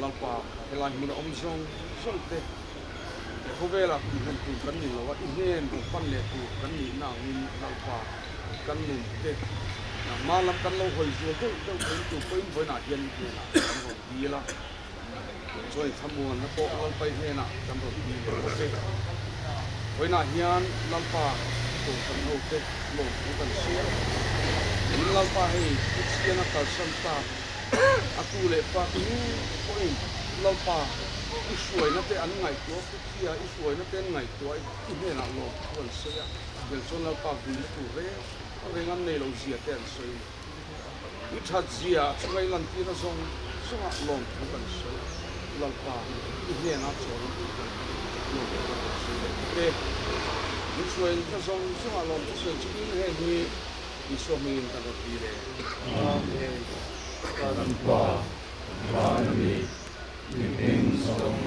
Lalpa, helai hmuna awm zawng zawng te he khawvelah kumhlum tur kan ni lo a, i hnen rawn pan leh tur kan nihna angin Lalpa kan nun te nangmah lam kan lo hawi zual deuh deuh theih tur pawhin vawiinah hian i hnenah kan rawn dil a, chuan i thlamuanna pawh Lalpa i hnenah kan rawn dil leh bawk e. Vawiinah hian Lalpa Kohhran ho te lawmthu kan hria. Tin Lalpa hei Kristian a kalsan tak A tu leh pa te ngei pawhin Lalpa i hruaina te an ngaihtuah, Puthia i hruaina te an ngaihtuah i hnenah lawm thu an sawi a, hmel chuan Lalpa vuina tur reng reng an nei lo zia te an sawi a ni. I that zia a chunga i lantirna zawng zawngah lawm thu kan sawi a, Lalpa i hnenah chawl in lawm thu kan sawi leh bawk e. Min hruaina zawng zawngah lawm thu sawi chungin heng hi Isua hmingin kan rawn dil e. Amen. Kan Pa, Van a mi, i hming zawng